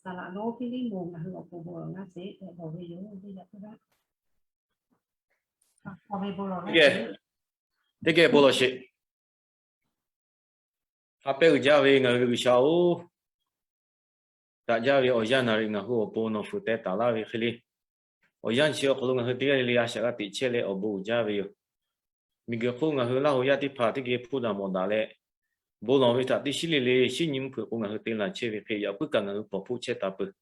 Saˍ laꞈ lonˉ Hpiˇliˇmonˍ ngaˬ hui awˬ pon bon lawˬ laˇ sheˍ tehꞈ lawˬ ve yoˬ. Teˇ geh, teˇ geh bon lawˬ sheˍ. Ha pehˇ uiˍ jaˇ ve ngaˬ hui G'uiˬsha-oˬ, daꞈ jaˇ ve awˬ yanˇ naˍ riˍ ngaˬ hui awˬ pon nawˬ fuiˍ teh taˍ laˇ ve hk'e le, awˬ yanˇ chi awˬ hk'aw lo ngaˬ hui teˇ g'aˇ le le a shaꞈ g'a teꞈ chehˇ leh awˬ bon uiˍ jaˇ ve yoˬ. Miˬguiˬ hk'oˆ ngaˬ hui Laˇ huˍ yaˇ teˇ hpaˍ teˇ geh hpuˇ daꞈ mawˬ daꞈ leh, bon lawˬ ve htaꞈ teˇ shiˉ le le shinˉ nyi mvuhˇ hpeuꞈ k'o ngaˬ hui te laˬ chehˇ ve hk'e, yaꞈ puiˉ kaꞈ ngaˬ hui pawˬ hpoˆ chehˇ taˍ peuˬ.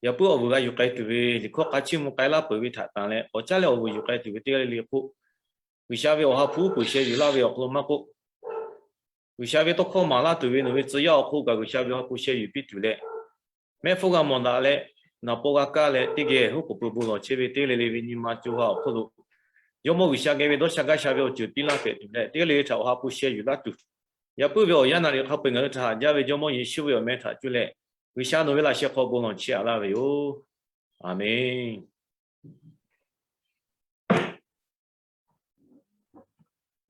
Yaꞈ puiˉ awˬ vuiˬ g'a yuˬ k'ai tuˬ ve liꞈ hkawˇ hk'a chiˇ mvuh k'ai laˇ peuˬ ve htaꞈ tanˬ leh, k'awꞈ caˉ leh awˬ vuiˬ yuˬ k'ai tuˬ ve teˇ g'aˇ le le hk'oˆ, G'uiˬsha ve awˬ ha hpu uˉ peunˍ sheh yuˬ laˇ ve awˬ hk'aw lo maˇ k'oˆ, G'uiˬsha ve tawˇ hkawˇ maˍ laˇ tuˬ ve nawˬ ve tcuh yaˇ awˬ hk'oˆ kaꞈ G'uiˬsha ve awˬ ha hpu sheh yuˬ piˇ tuˬ leh, mehˆ hpfuhˇ g'a mawˬ daꞈ leh, naˍ paw g'a kaˇ leh teˇ geh huˉ k'oˍ pui bon lawˬ chehˇ ve teˇ g'aˇ le le ve nyi ma co ha awˬ hk'oˆ lo, Jawˇmawˇ G'uiˬsha geh ve dawˇ sha gaˇ sha ve awˬ ceuˬ piˇ laˇ hpehꞈ tuˬ leh, teˇ g'aˇ le le htaꞈ awˬ ha hpu sheh yuˬ laˇ tuˬ, yaꞈ puiˉ ve awˬ yanˇ naˍ riˍ hk'a peu-eˬ ngaˬ hui htaꞈ haꞈ jaˇ ve Jawˇmawˇ Yeˍsuˆ ve awˬ meh htaꞈ cuˇ leh, G'uiˬsha nawˬ ve laꞈ sheh hk'aw bon lawˬ chehˇ a laˇ ve yoˬ. Aˍmenˍ.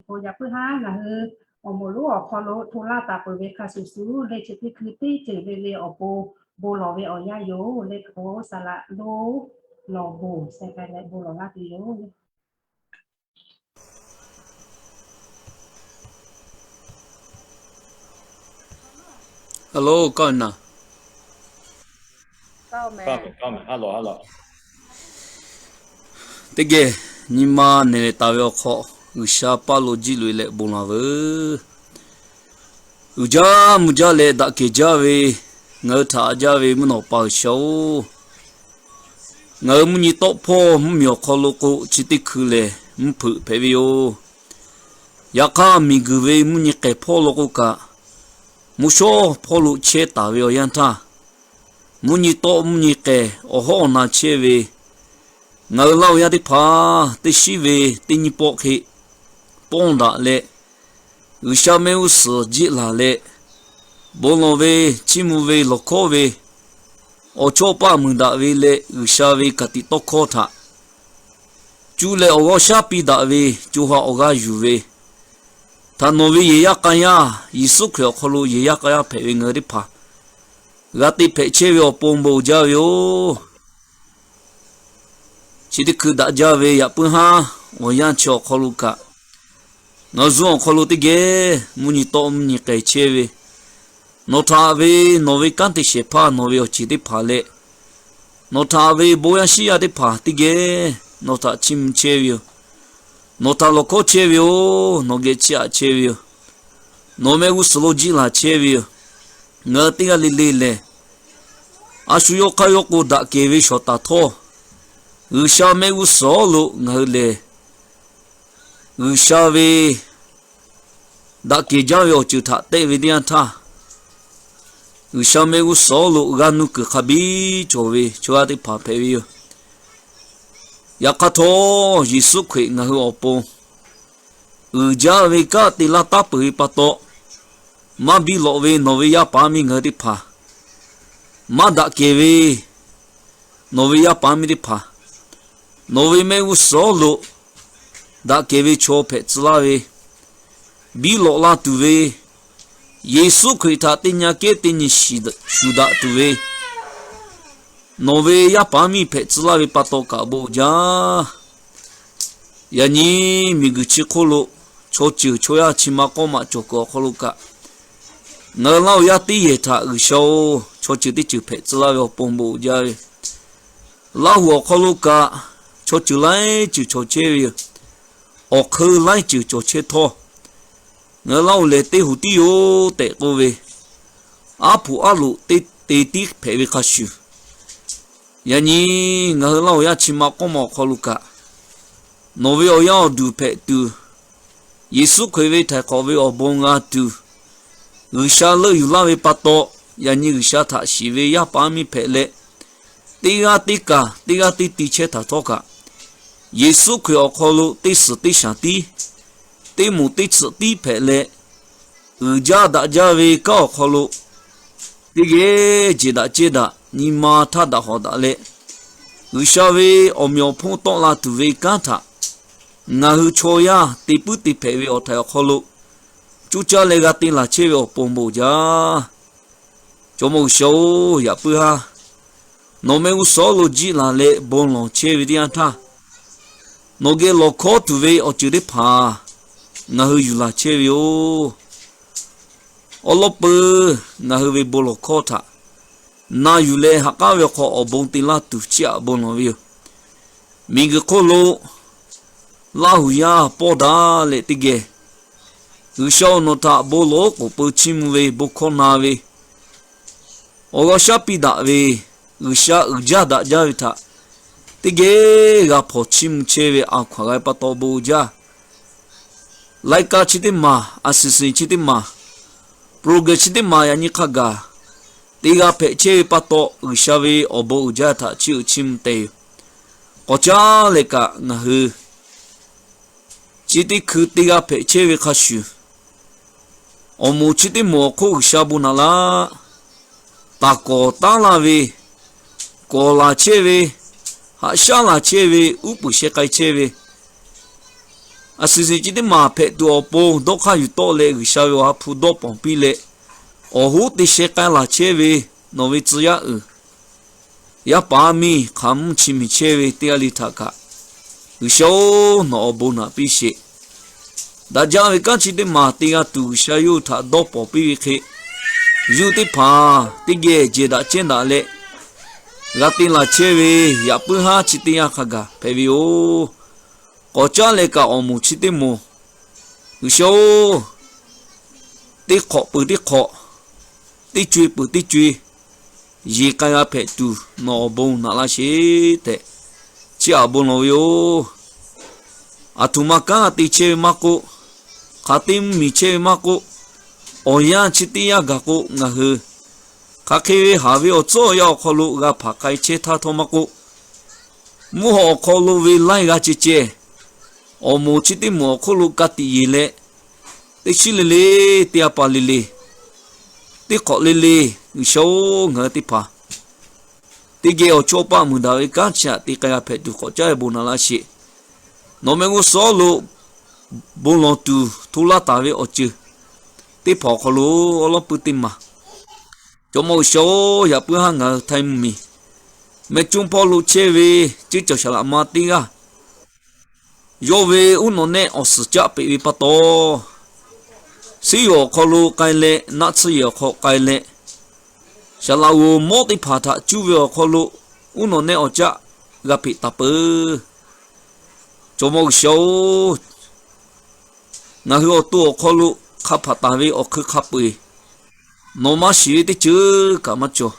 Yaꞈ puiˉ haˉ ngaˬ hui awˬ moˍ lonˉ awˬ hk'aw lo hto laˇ taˍ peuˬ ve hk'a shuˍ shuˍ, leh chi teˇ hkui teˇ ceuˬ le le awˬ pon bon lawˬ ve awˬ yanˇ yoˬ. Leh k'o, saˍ laꞈ lonˉ lawˬ bon sheh k'ai leh bon lawˬ laˇ tuˬ yoˬ. Hello, kawˆ naˍ. Teˇ geh nyi ma nehˬ leh taˍ ve awˬ hk'aw, G'uiˬsha paˇ lo jiˇ loꞈ e leh bon laˬ veuˬ. Uiˍ jaˇ mvuh jaˇ leh daꞈ kehˬ jaˇ ve, ngaˬ hui htaꞈ haꞈ jaˇ ve mvuhˇ naw pa G'uiˬsha-oˬ, ngaˬ hui mvuhˇ nyi tawˆ hpawˇ mvuhˇmiˬ awˬ hk'aw lo k'o, chi teˇ hkui lehˬ mvuhˇ hpeuꞈ hpehꞈ ve yoˬ. Yaꞈ hk'aˇ, miˬguiˬ ve mvuhˇ nyi k'ehˬ hpawˇ lo k'o kaꞈ, mvuhˇ shawˉ hpawˇ lo chehˇ taˍ ve awˬ yanˇ htaˇ, mvuhˇ nyi tawˆ mvuhˇ nyi k'ehˬ awˬ hawˉ awˬ na chehˇ ve ngaˬ hui Laˇ huˍ yaˇ teˇ hpaˍ teˇ shiˉ ve teˇ nyiˇ pawˆ hk'e pawˇ daꞈ leh, G'uiˬsha mehˆ g'uˇ suhˍ jiˆ laˬ leh, bon lawˬ ve, chiˇ mvuh ve, lawˬ hkawˇ ve, awˬ chawˇ paˆ muiˬ daꞈ ve leh G'uiˬsha ve ka tiꞈ tawˇ hkawˇ htaꞈ cuˇ leh awˬ g'aˇ shaˉ piˇ daꞈ ve co ha awˬ g'aˇ yuˬ ve htaꞈ nawˬ ve yehˬ yaˇ k'a yaˇ, Yeˍsuˆ Hkriꞈ awˬ hk'aw lo yehˬ yaˇ k'a yaˇ hpehꞈ ve ngaˬ hui teˇ hpaˍ g'a te hpehꞈ chehˇ ve awˬ pon bon jaˇ ve yoˬ. Chi teˇ hkui daꞈ jaˇ ve yaꞈ puiˉ haˉ awˬ yanˇ chi awˬ hk'aw lo kaꞈ, ngaˬ hui zuhˆ awˬ hk'aw lo teˇ geh mvuhˇ nyi tawˆ mvuhˇ nyi k'ehˬ chehˇ ve, nawˬ htaꞈ ve nawˬ ve kanˉ te shehˍ hpaˇ nawˬ ve awˬ ceˬ teˇ hpaˍ leh, nawˬ htaꞈ ve bon yaˇ shiˉ yaˇ teˇ hpaˍ teˇ geh nawˬ htaꞈ chiˇ mvuh chehˇ ve yoˬ. Nawˬ htaꞈ lawˬ hkawˇ chehˇ ve yoˬ. Nawˬ geh chiˇ aꞈ chehˇ ve yoˬ. Nawˬ mehˆ g'uˇ suhˍ lo jiˆ laˬ chehˇ ve yoˬ. Ngaˬ hui teˇ g'aˇ le le lehˬ, a shu yawˇ hk'aˇ yawˇ k'o daꞈ kehˬ ve shawˍ taˍ htawˇ, G'uiˬsha mehˆ g'uˇ suhˍ lo ngaˬ hui lehˬ, G'uiˬsha ve daꞈ kehˬ jaˇ ve awˬ ceuˬ htaꞈ tehˆ ve teˇ yanˇ htaˇ, G'uiˬsha mehˆ g'uˇ suhˍ lo g'aˇ nuˇ kuiˬ hk'a biˇ cawˬ ve chaw yaˇ teˇ hpaˍ hpehꞈ ve yoˬ. Yaꞈ hk'aˇ htawˇ, Yeˍsuˆ Hkriꞈ ngaˬ hui awˬ pon uiˍ jaˇ ve kanˉ te laˇ taˉ peuˬ ve pa taw, maˇ biˇ lawꞈ ve nawˬ ve yaˇ paˍ miˇ ngaˬ hui teˇ hpaˍ, maˇ daꞈ kehˬ ve nawˬ ve yaˇ paˍ miˇ teˇ hpaˍ, nawˬ ve mehˆ g'uˇ suhˍ lo daꞈ kehˬ ve chaw hpehꞈ tcuh laˇ ve, biˇ lawꞈ la tuˬ ve, Yeˍsuˆ Hkriꞈ htaꞈ teˇ nyi kehˉ teˇ nyi shuˍ daꞈ tuˬ ve, nawˬ ve yaˇ paˍ miˇ hpehꞈ tcuh laˇ ve pa taw kaꞈ bon jaˇ. Yaꞈ nyi miˬguiˬ chi hk'oˆ lo chaw ceuˬ chaw yaˇ chi ma k'awˇ maꞈ cawˬ kuiˬ awˬ hk'aw lo kaꞈ, ngaˬ hui Laˇ huˍ yaˇ teˇ yehˬ htaꞈ G'uiˬsha-oˬ, chaw ceuˬ teˇ ceuˬ hpehꞈ tcuh laˇ ve awˬ pon bon jaˇ ve, Laˇ huˍ awˬ hk'aw lo kaꞈ chaw ceuˬ laiˉ ceuˬ cawˬ chehˇ ve yoˬ. Awˬ hk'eun laiˉ ceuˬ cawˬ chehˇ htawˇ, ngaˬ hui Laˇ huˍ lehˬ teˇ huˍ tiˉ yoˬ tehꞈ k'oˆ ve, aˉ hpuˍ aˉ loꞈ te tiˉ hpehꞈ ve hk'a shuˍ, yaꞈ nyi ngaˬ hui Laˇ huˍ yaˇ chi ma k'awˇ maꞈ awˬ hk'aw lo kaꞈ, nawˬ ve awˬ yaˇ awˬ duˬ hpehꞈ tuˬ, Yeˍsuˆ Hkriꞈ ve htaiˍ hk'awꞈ ve awˬ bon g'a tuˬ, G'uiˬsha leuˆ yuˬ laˇ ve pa taw, yaꞈ nyi G'uiˬsha htaꞈ shiˍ ve yaˇ paˍ miˇ hpehꞈ leh, teˇ g'aˇ teˇ kaˬ teˇ g'aˇ teˇ ti chehˇ htaꞈ htawˇ kaꞈ, Yeˍsuˆ Hkriꞈ awˬ hk'aw lo teˇ suhˍ teˇ shaˍ tiˉ, teˇ moˍ teˇ tsuhꞈ tiˉ hpehꞈ leh, uiˍ jaˇ daꞈ jaˇ ve kanˉ awˬ hk'aw lo teˇ geh jeˬ daꞈ ceˇ daꞈ, nyi ma htaˇ daꞈ hawˍ daꞈ leh, G'uiˬsha ve awˬ meꞈ awˬ hponˇ tawˆ la tuˬ ve kanˉ htaꞈ ngaˬ hui chaw yaˇ te puiˉ te hpehꞈ ve awˬ htaiˍ awˬ hk'aw lo coˇ caˇ leh g'a te laˬ chehˇ ve awˬ pon bon jaˇ. Jawˇmawˇ G'uiˬsha-oˬ, yaꞈ puiˉ haˉ nawˬ mehˆ g'uˇ suhˍ lo jiˆ laˬ leh bon lawˬ chehˇ ve teˇ yanˇ htaˇ, nawˬ geh lawˬ hkawˉ tuˬ ve awˬ ceuˬ teˇ hpaˍ ngaˬ hui yuˬ laˬ chehˇ ve yoˬ. Awˉ lawˉ peuˬ ngaˬ hui ve bon lawˬ hkawˉ htaꞈ na yuˬ leh, ha k'aˉ ve awˬ hk'aw awˬ bon te laˇ tuˬ chiˇ aꞈ bon lawˬ ve yoˬ. Miˬguiˬ hk'oˆ lo Laˇhuˍ yaˇ pawˇ daꞈ leh teˇ geh, G'uiˬsha-oˬ, nawˬ htaꞈ bon lawˬ k'oˍ pui chiˇ mvuh ve, bon hkawˇ na ve, awˬ g'aˇ shaˉ piˇ daꞈ ve, G'uiˬsha uiˍ jaˇ daꞈ jaˇ ve htaꞈ teˇ geh g'a hpawnˬ chiˇ mvuh chehˇ ve a hkaw aˬ g'a pa taw bon jaˇ. Laiˉ kaˆ chi teˇ maˬ, a siˍ siˍ chi teˇ maˬ, program chi teˇ maˬ yaꞈ nyi hk'a gaˬ te g'a hpehꞈ chehˇ ve pa taw, G'uiˬsha ve awˬ bon uiˍ jaˇ htaꞈ chiˇ uiˍ chiˇ mvuh te yoˬ. K'awꞈ caˉ leh kaꞈ ngaˬ hui chi teˇ hkui te g'a hpehꞈ chehˇ ve hk'a shuˍ, awˬ moˍ chi teˇ moˍ awˬ hk'oˆ G'uiˬsha bon naꞈ laˇ, taˍ kawˍ taˉ laˇ ve, kawˍ laˬ chehˇ ve, haꞈ shaˉ laˬ chehˇ ve, uˉ peunˍ sheh k'ai chehˇ ve, a siˍ siˍ chi teˇ maˬ hpehꞈ tuˬ awˬ pon dawˇ hk'aˇ yuˬ tawˆ leh, G'uiˬsha ve awˬ ha hpu dawˇ pawnˍ piˇ leh, awˬ hoˉ te sheh k'ai laˬ chehˇ ve nawˬ ve tcuh yaˇ uiˍ, yaˇ paˍ yaˇ miˇ hk'aˬ mvuhˇ chi miˬ chehˇ ve teˇ g'aˇ le htaꞈ kaꞈ, G'uiˬsha-oˬ, nawˬ awˬ bon naꞈ piˇ sheˍ. Daꞈ jaˇ ve kanˉ chi teˇ maˬ te g'a tuˬ G'uiˬsha yawˇ hui htaꞈ dawˇ pawnˍ piˇ ve hk'e, yawˇ hui teˇ hpaˍ teˇ geh jehˬ daꞈ chehˇ daꞈ leh, g'a te laˬ chehˇ ve yaꞈ puiˉ haˉ chi teˇ yanˇ hk'a gaˬ hpehꞈ ve yoˬ. K'awꞈ caˉ leh kaꞈ awˬ moˍ chi teˇ moˍ, G'uiˬsha-oˬ, teˇ hk'awꞈ peuˬ teˇ hk'awꞈ, teˇ co-e peuˬ teˇ co-e, yeˬ k'ai g'a hpehꞈ tuˬ nawˬ awˬ bon naꞈ laˇ sheˍ tehꞈ chiˇ aꞈ bon lawˬ ve yoˬ. Aˬ htoꞈ ma kanˉ te chehˇ ve maˇ k'oˆ, hk'aˬ te mvuhˇmiˬ chehˇ ve maˇ k'oˆ, awˬ yanˇ chi teˇ yanˇ gaˬ k'o ngaˬ hui hk'aˬ hk'e ve haˍ ve awˬ tcuhˉ awˬ yanˇ awˬ hk'aw lo g'a hpaˍ k'ai chehˇ htaˇ htawˇ maˇ k'oˆ, mvuhˇ haw awˬ hk'aw lo ve laiˇ g'a ceh ceh, awˬ moˍ chi teˇ moˍ awˬ hk'oˆ lo ka tiꞈ yeˬ leh, teˇ shiˉ le le, teˇ a pa le le, teˇ hk'awꞈ le le, G'uiˬsha-oˬ, ngaˬ hui teˇ hpaˍ teˇ geh awˬ chawˇ paˆ muiˬ daꞈ ve kanˉ chi htaꞈ te k'ai g'a hpehꞈ tuˬ k'awꞈ caˉ ve bon naꞈ laˇ sheˍ. Nawˬ mehˆ g'uˇ suhˍ lo bon lawˬ tuˬ hto laˇ taˍ ve awˬ ceuˬ teˇ hpaˍ awˬ hk'aw lo awˉ lawˉ pui teˇ maˬ, Jawˇmawˇ G'uiˬsha-oˬ, yaꞈ puiˉ haˉ ngaˬ hui htaiˇ mvuhˇmiˬ mehˆ cuˉ hpawˇ lo chehˇ ve ceˇ cawˬ saˍ laꞈ ma teˇ g'aˇ, yawˇ ve uˉ nawꞈ nehˆ awˬ suhˍ caˆ peꞈ ve pa taw, suˉ yoˬ awˬ hk'aw lo k'ai leh, naˆ tsuhˇ yehˬ awˬ hk'aw k'ai leh, saˍ laꞈ g'oˍ mawˇ teˇ hpaˍ htaꞈ cuˇ ve awˬ hk'aw lo uˉ nawꞈ nehˆ awˬ caˆ g'a hpeꞈ taˍ peuˬ. Jawˇmawˇ G'uiˬsha-oˬ, ngaˬ hui awˬ to awˬ hk'aw lo hk'a hpaꞈ taˍ ve awˬ hk'eun hk'a peu-eˬ nawˬ maˇ shiˍ ve teˇ ceuˬ kaꞈ maˇ cawˬ.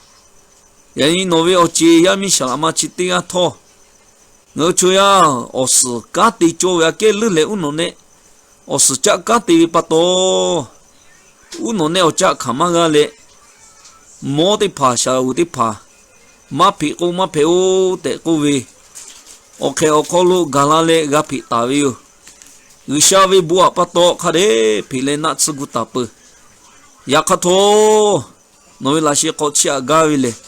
Yaꞈ nyi nawˬ ve awˬ ceˬ yaˇ miˇ saˍ laꞈ ma chi teˇ g'aˇ htawˇ, ngaˬ hui chaw yaˇ awˬ suhˍ kanˉ te cawˇ ve aꞈ kehˉ leuˉ leh uˉ nawꞈ nehˆ awˬ suhˍ caˆ kanˉ te ve pa taw, uˉ nawꞈ nehˆ awˬ caˆ hkanˍ maˇ g'a leh, mawˇ teˇ hpaˍ saˍ laꞈ g'oˍ teˇ hpaˍ maˇ hpeꞈ k'o maˇ hpehꞈ-oˬ tehꞈ k'oˆ ve, awˬ hk'ehꞈ awˬ hk'aw lo gaˬ la leh g'a hpeꞈ taˍ ve yoˬ. G'uiˬsha ve bon aꞈ pa taw hk'a dehꞈ hpeꞈ leh naˆ tsuhˇ gu taˍ peuˬ. Yaꞈ hk'aˇ htawˇ, nawˬ ve laꞈ sheh hk'aw chiˇ aꞈ gaˇ ve lehˬ,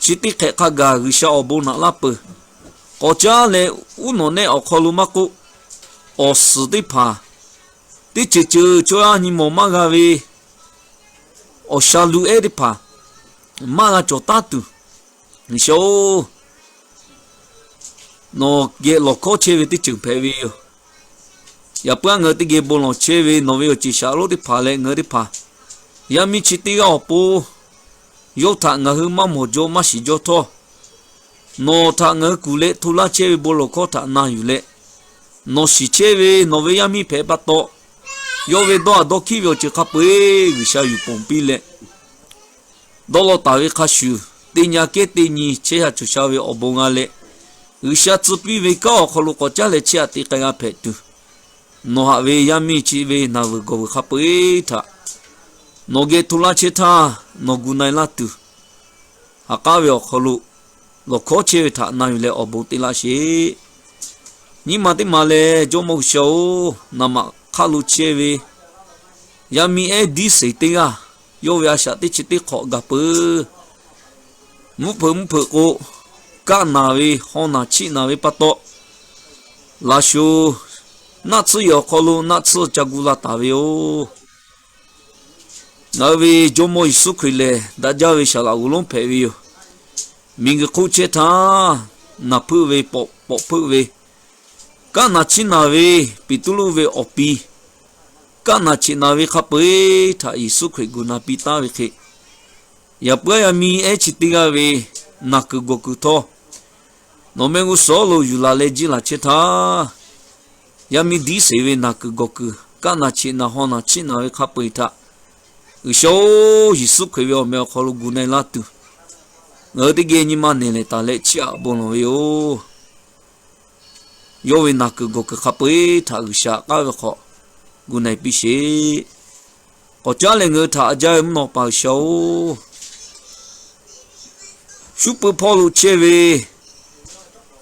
chi teˇ hk'ehꞈ hk'a gaˬ G'uiˬsha awˬ bon naꞈ laˇ peuˬ. K'awꞈ caˉ leh uˉ nawꞈ nehˆ awˬ hk'aw lo maˇ k'oˆ, awˬ suhˍ teˇ hpaˍ teˇ ceuˬ ceuˬ chaw yaˇ nyi mawˬ maˇ g'a ve awˬ sha lu ehˉ teˇ hpaˍ maˇ g'a cawˬ taˉ tuˬ, G'uiˬsha-oˬ, nawˬ geh lawˬ hkawˉ chehˇ ve teˇ ceuˬ hpehꞈ ve yoˬ. Yaꞈ puiˉ aꞈ ngaˬ hui teˇ geh bon lawˬ chehˇ ve nawˬ ve awˬ ceˬ saˍ laꞈ lonˉ teˇ hpaˍ leh ngaˬ hui teˇ hpaˍ, yaˇ miˇ chi teˇ g'aˇ awˬ pon yawˇ htaꞈ ngaˬ hui maˇ mawˬ jaw maˇ shiˍ jaw htawˇ, nawˬ htaꞈ ngaˬ hui kuˬ leh hto laˇ chehˇ ve bon lawˬ hkawˉ htaꞈ na yuˬ leh, nawˬ shiˍ chehˇ ve nawˬ ve yaˇ miˇ hpehꞈ pa taw, yawˇ ve dawˇ haꞈ dawˇ hkiˉ ve awˬ ceuˬ hk'a peu-eˬ G'uiˬsha yuˬ ponˬ piˇ leh, dawˇ law taˍ ve hk'a shuˍ, teˇ nyi kehˉ teˇ nyi chehˇ sha cawˬ sha ve awˬ bon g'a leh, G'uiˬsha tcuh piˇ ve kanˉ awˬ hk'aw lo k'awꞈ caˉ leh chiˇ aꞈ te k'ai g'a hpehꞈ tuˬ, nawˬ haꞈ ve yaˇ miˇ chi ve naˬ veuˬ gawˬ veuˬ hk'a peu-eˬ htaꞈ nawˬ geh hto laˇ chehˇ htaˇ, nawˬ gu na-e laˇ tuˬ, ha k'aˉ ve awˬ hk'aw lo lawˬ hkawˉ chehˇ ve htaꞈ na yuˬ leh awˬ bon te laˇ sheˍ. Nyiˇ ma teˇ ma leh, Jawˇmawˇ G'uiˬsha-oˬ, naˍ maꞈ hk'aˆ lo chehˇ ve yaˇ miˇ ehˉ diˇ seˍ teˇ g'aˇ, yawˇ ve a shaꞈ teˇ chi teˇ hk'awꞈ gaˬ peuˬ. Mvuhˇ hpeuꞈ mvuhˇ hpeuꞈ k'o, kaˆ naˬ ve, haw naˬ chiˆ naˬ ve pa taw, laꞈ sho naˆ tsuhˇ yehˬ awˬ hk'aw lo naˆ tsuhˇ ca gu la taˍ ve yoˬ. Ngaˬ hui ve Jawˇmawˇ Yeˍsuˆ Hkriꞈ lehˬ, daꞈ jaˇ ve saˍ laꞈ g'uˬ lonˉ hpehꞈ ve yoˬ. Miˬguiˬ hk'oˆ chehˇ htaˇ, naˬ hpeuˆ ve, pawꞈ hpeuˆ ve, kaˆ naˬ chiˇ naˬ ve, Peˍtruˆ ve awˬ pi, kaˆ naˬ cheꞈ naˬ ve hk'a peu-eˬ htaꞈ Yeˍsuˆ Hkriꞈ gu na piˇ taˉ ve hk'e, yaꞈ puiˉ aˉ yaˇ miˇ ehˉ chi teˇ g'aˇ ve naˬ kuiˬ gawˬ kuiˬ htawˇ, nawˬ mehˆ g'uˇ suhˍ lo yuˬ laˬ leh jiˇ laˬ chehˇ htaˇ, yaˇ miˇ diˉ seˍ ve naˬ kuiˬ gawˬ kuiˬ, kaˆ naˬ cheꞈ naˬ haw naˬ chiˇ naˬ ve hk'a peu-eˬ htaꞈ G'uiˬsha-oˬ, Yeˍsuˆ Hkriꞈ ve awˬ meh awˬ hk'aw lo gu na-e laˇ tuˬ, ngaˬ hui teˇ geh nyi ma nehˬ lehˬ taˍ leh chiˇ aꞈ bon lawˬ ve yoˬ. Yawˇ ve naˬ kuiˬ gawˬ kuiˬ hk'a peu-eˬ htaꞈ G'uiˬsha k'aˉ ve hk'aw gu na-e piˇ sheˍ. K'awꞈ caˉ leh ngaˬ hui htaꞈ a jaˇ ve mvuhˇ naw pa G'uiˬsha-oˬ, shuˉ pui hpawˇ lo chehˇ ve,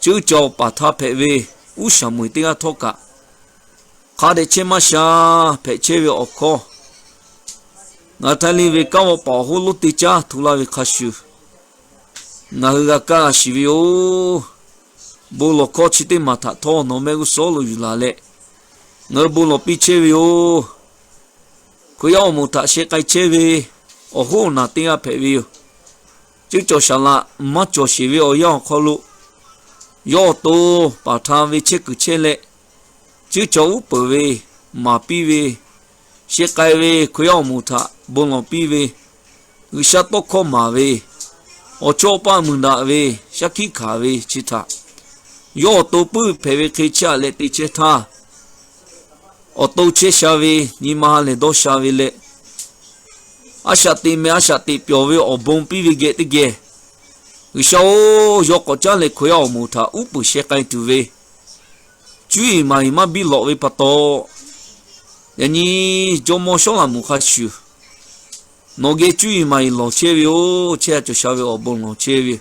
ceuˇ cawˬ paˍ htaˇ hpehꞈ ve uˉ Saˍmo-eˍ teˇ g'aˇ htawˇ kaꞈ, hk'a dehꞈ chehˇ maˇ sha hpehꞈ chehˇ ve awˬ hkawˇ, ngaˬ htaiˍ le ve kanˉ vawˆ paˍ awˬ hoˉ lonˉ teˇ caˉ hto laˇ ve hk'a shuˍ, ngaˬ hui g'a kaˇ g'a shiˍ ve yoˬ. Bon lawˬ hkawˇ chi teˇ maˬ htaꞈ htawˇ nawˬ mehˆ g'uˇ suhˍ lo yuˬ laˬ leh, ngaˬ hui bon lawˬ piˇ chehˇ ve yoˬ. Hkriꞈ yaˇ awˬ moˍ htaꞈ sheh k'ai chehˇ ve awˬ hoˉ awˬ naˬ teˇ g'aˇ hpehꞈ ve yoˬ. Ceuˇ cawˬ saˍ laꞈ maˇ cawˬ sheˍ ve awˬ yanˇ awˬ hk'aw lo, yawˇ awˬ to paˍ htaˇ ve chehˇ kuiˬ chehˇ leh, ceuˇ cawˬ uˉ peunˍ ve, maˍ piˇ ve, sheh k'ai ve Hkriꞈ yaˇ awˬ moˍ htaꞈ bon lawˬ piˇ ve, G'uiˬsha tawˇ hkawˇ maˍ ve, awˬ chawˇ paˆ muiˬ daꞈ ve, shaˉ hkiˆ hkanˍ ve chi htaꞈ yawˇ awˬ to puiˉ hpehꞈ ve hk'e chiˇ aꞈ leh te chehˇ htaˇ, awˬ to chehˇ sha ve, nyi ma ha lehˬ dawˇ sha ve leh, a shaꞈ teꞈ mehˍ a shaꞈ teꞈ pyawˬ ve awˬ bon piˇ ve geh teˇ geh, G'uiˬsha-oˬ, yawˇ k'awꞈ caˉ leh Hkriꞈ yaˇ awˬ moˍ htaꞈ uˉ peunˍ sheh k'ai tuˬ ve, cuˇ yiˍ maˍ yiˍ maˇ biˇ lawꞈ ve pa taw, yaꞈ nyi jawˇmawˇ Sawˉlaꞈmonˍ hk'a shuˍ, nawˬ geh cuˇ yiˍ maˍ yiˍ lawˬ chehˇ ve yoˬ. Chehˇ a cawˬ sha ve awˬ bon lawˬ chehˇ ve,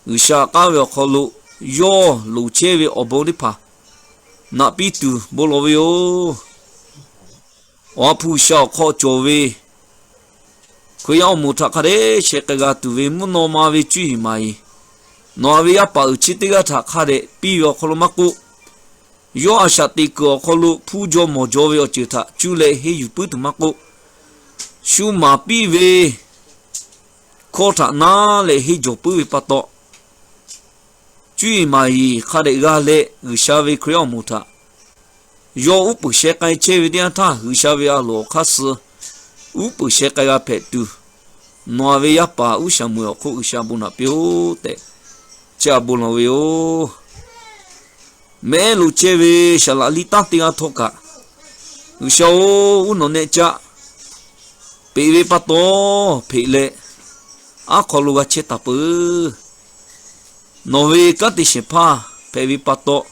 G'uiˬsha k'aˉ ve awˬ hk'aw lo yawˇ loˍ chehˇ ve awˬ bon teˇ hpaˍ naꞈ piˇ tuˬ bon lawˬ ve yoˬ. Awˬ ha hpu G'uiˬsha awˬ hk'aw cawˬ ve Hkriꞈ yaˇ awˬ moˍ htaꞈ hk'a dehꞈ sheh k'ai g'a tuˬ ve mvuhˇ naw ma ve cuˇ yiˍ maˍ yiˍ, nawˬ a ve yaˇ paˍ uiˍ chi teˇ g'aˇ htaꞈ hk'a dehꞈ piˇ ve awˬ hk'aw lo maˇ k'oˆ, yawˇ a shaꞈ teꞈ kuiˬ awˬ hk'aw lo hpuˇ jaw mawˬ jaw ve awˬ ceuˬ htaꞈ cuˇ leh henˇ yuˬ puiˉ tuˬ maˇ k'oˆ, shu maˍ piˇ ve hkawˇ htaꞈ naˉ leh henˇ jawˬ puiˉ ve pa taw, cuˇ yiˍ maˍ yiˍ hk'a dehꞈ g'a leh G'uiˬsha ve Hkriꞈ yaˇ awˬ moˍ htaꞈ yawˇ uˉ peunˍ sheh k'ai chehˇ ve teˇ yanˇ htaˇ, G'uiˬsha ve a loˍ awˬ hk'aˇ suh uˉ peunˍ sheh k'ai g'a hpehꞈ tuˬ, nawˬ a ve yaˇ paˍ uˉ Saˍmo-eˍ awˬ hk'oˆ G'uiˬsha bon naꞈ piˇ-oˆ tehꞈ, chi aꞈ bon lawˬ ve yoˬ. Mehˆ lo chehˇ ve saˍ laꞈ liˇ tanˇ teˇ g'aˇ htawˇ kaꞈ, G'uiˬsha-oˬ, uˉ nawˬ nehˆ caˆ peꞈ ve pa taw, hpeꞈ leh aˉ hk'aw lo g'a chehˇ taˍ peuˬ. Nawˬ ve kanˉ te shehˍ hpaˇ hpehꞈ ve pa taw,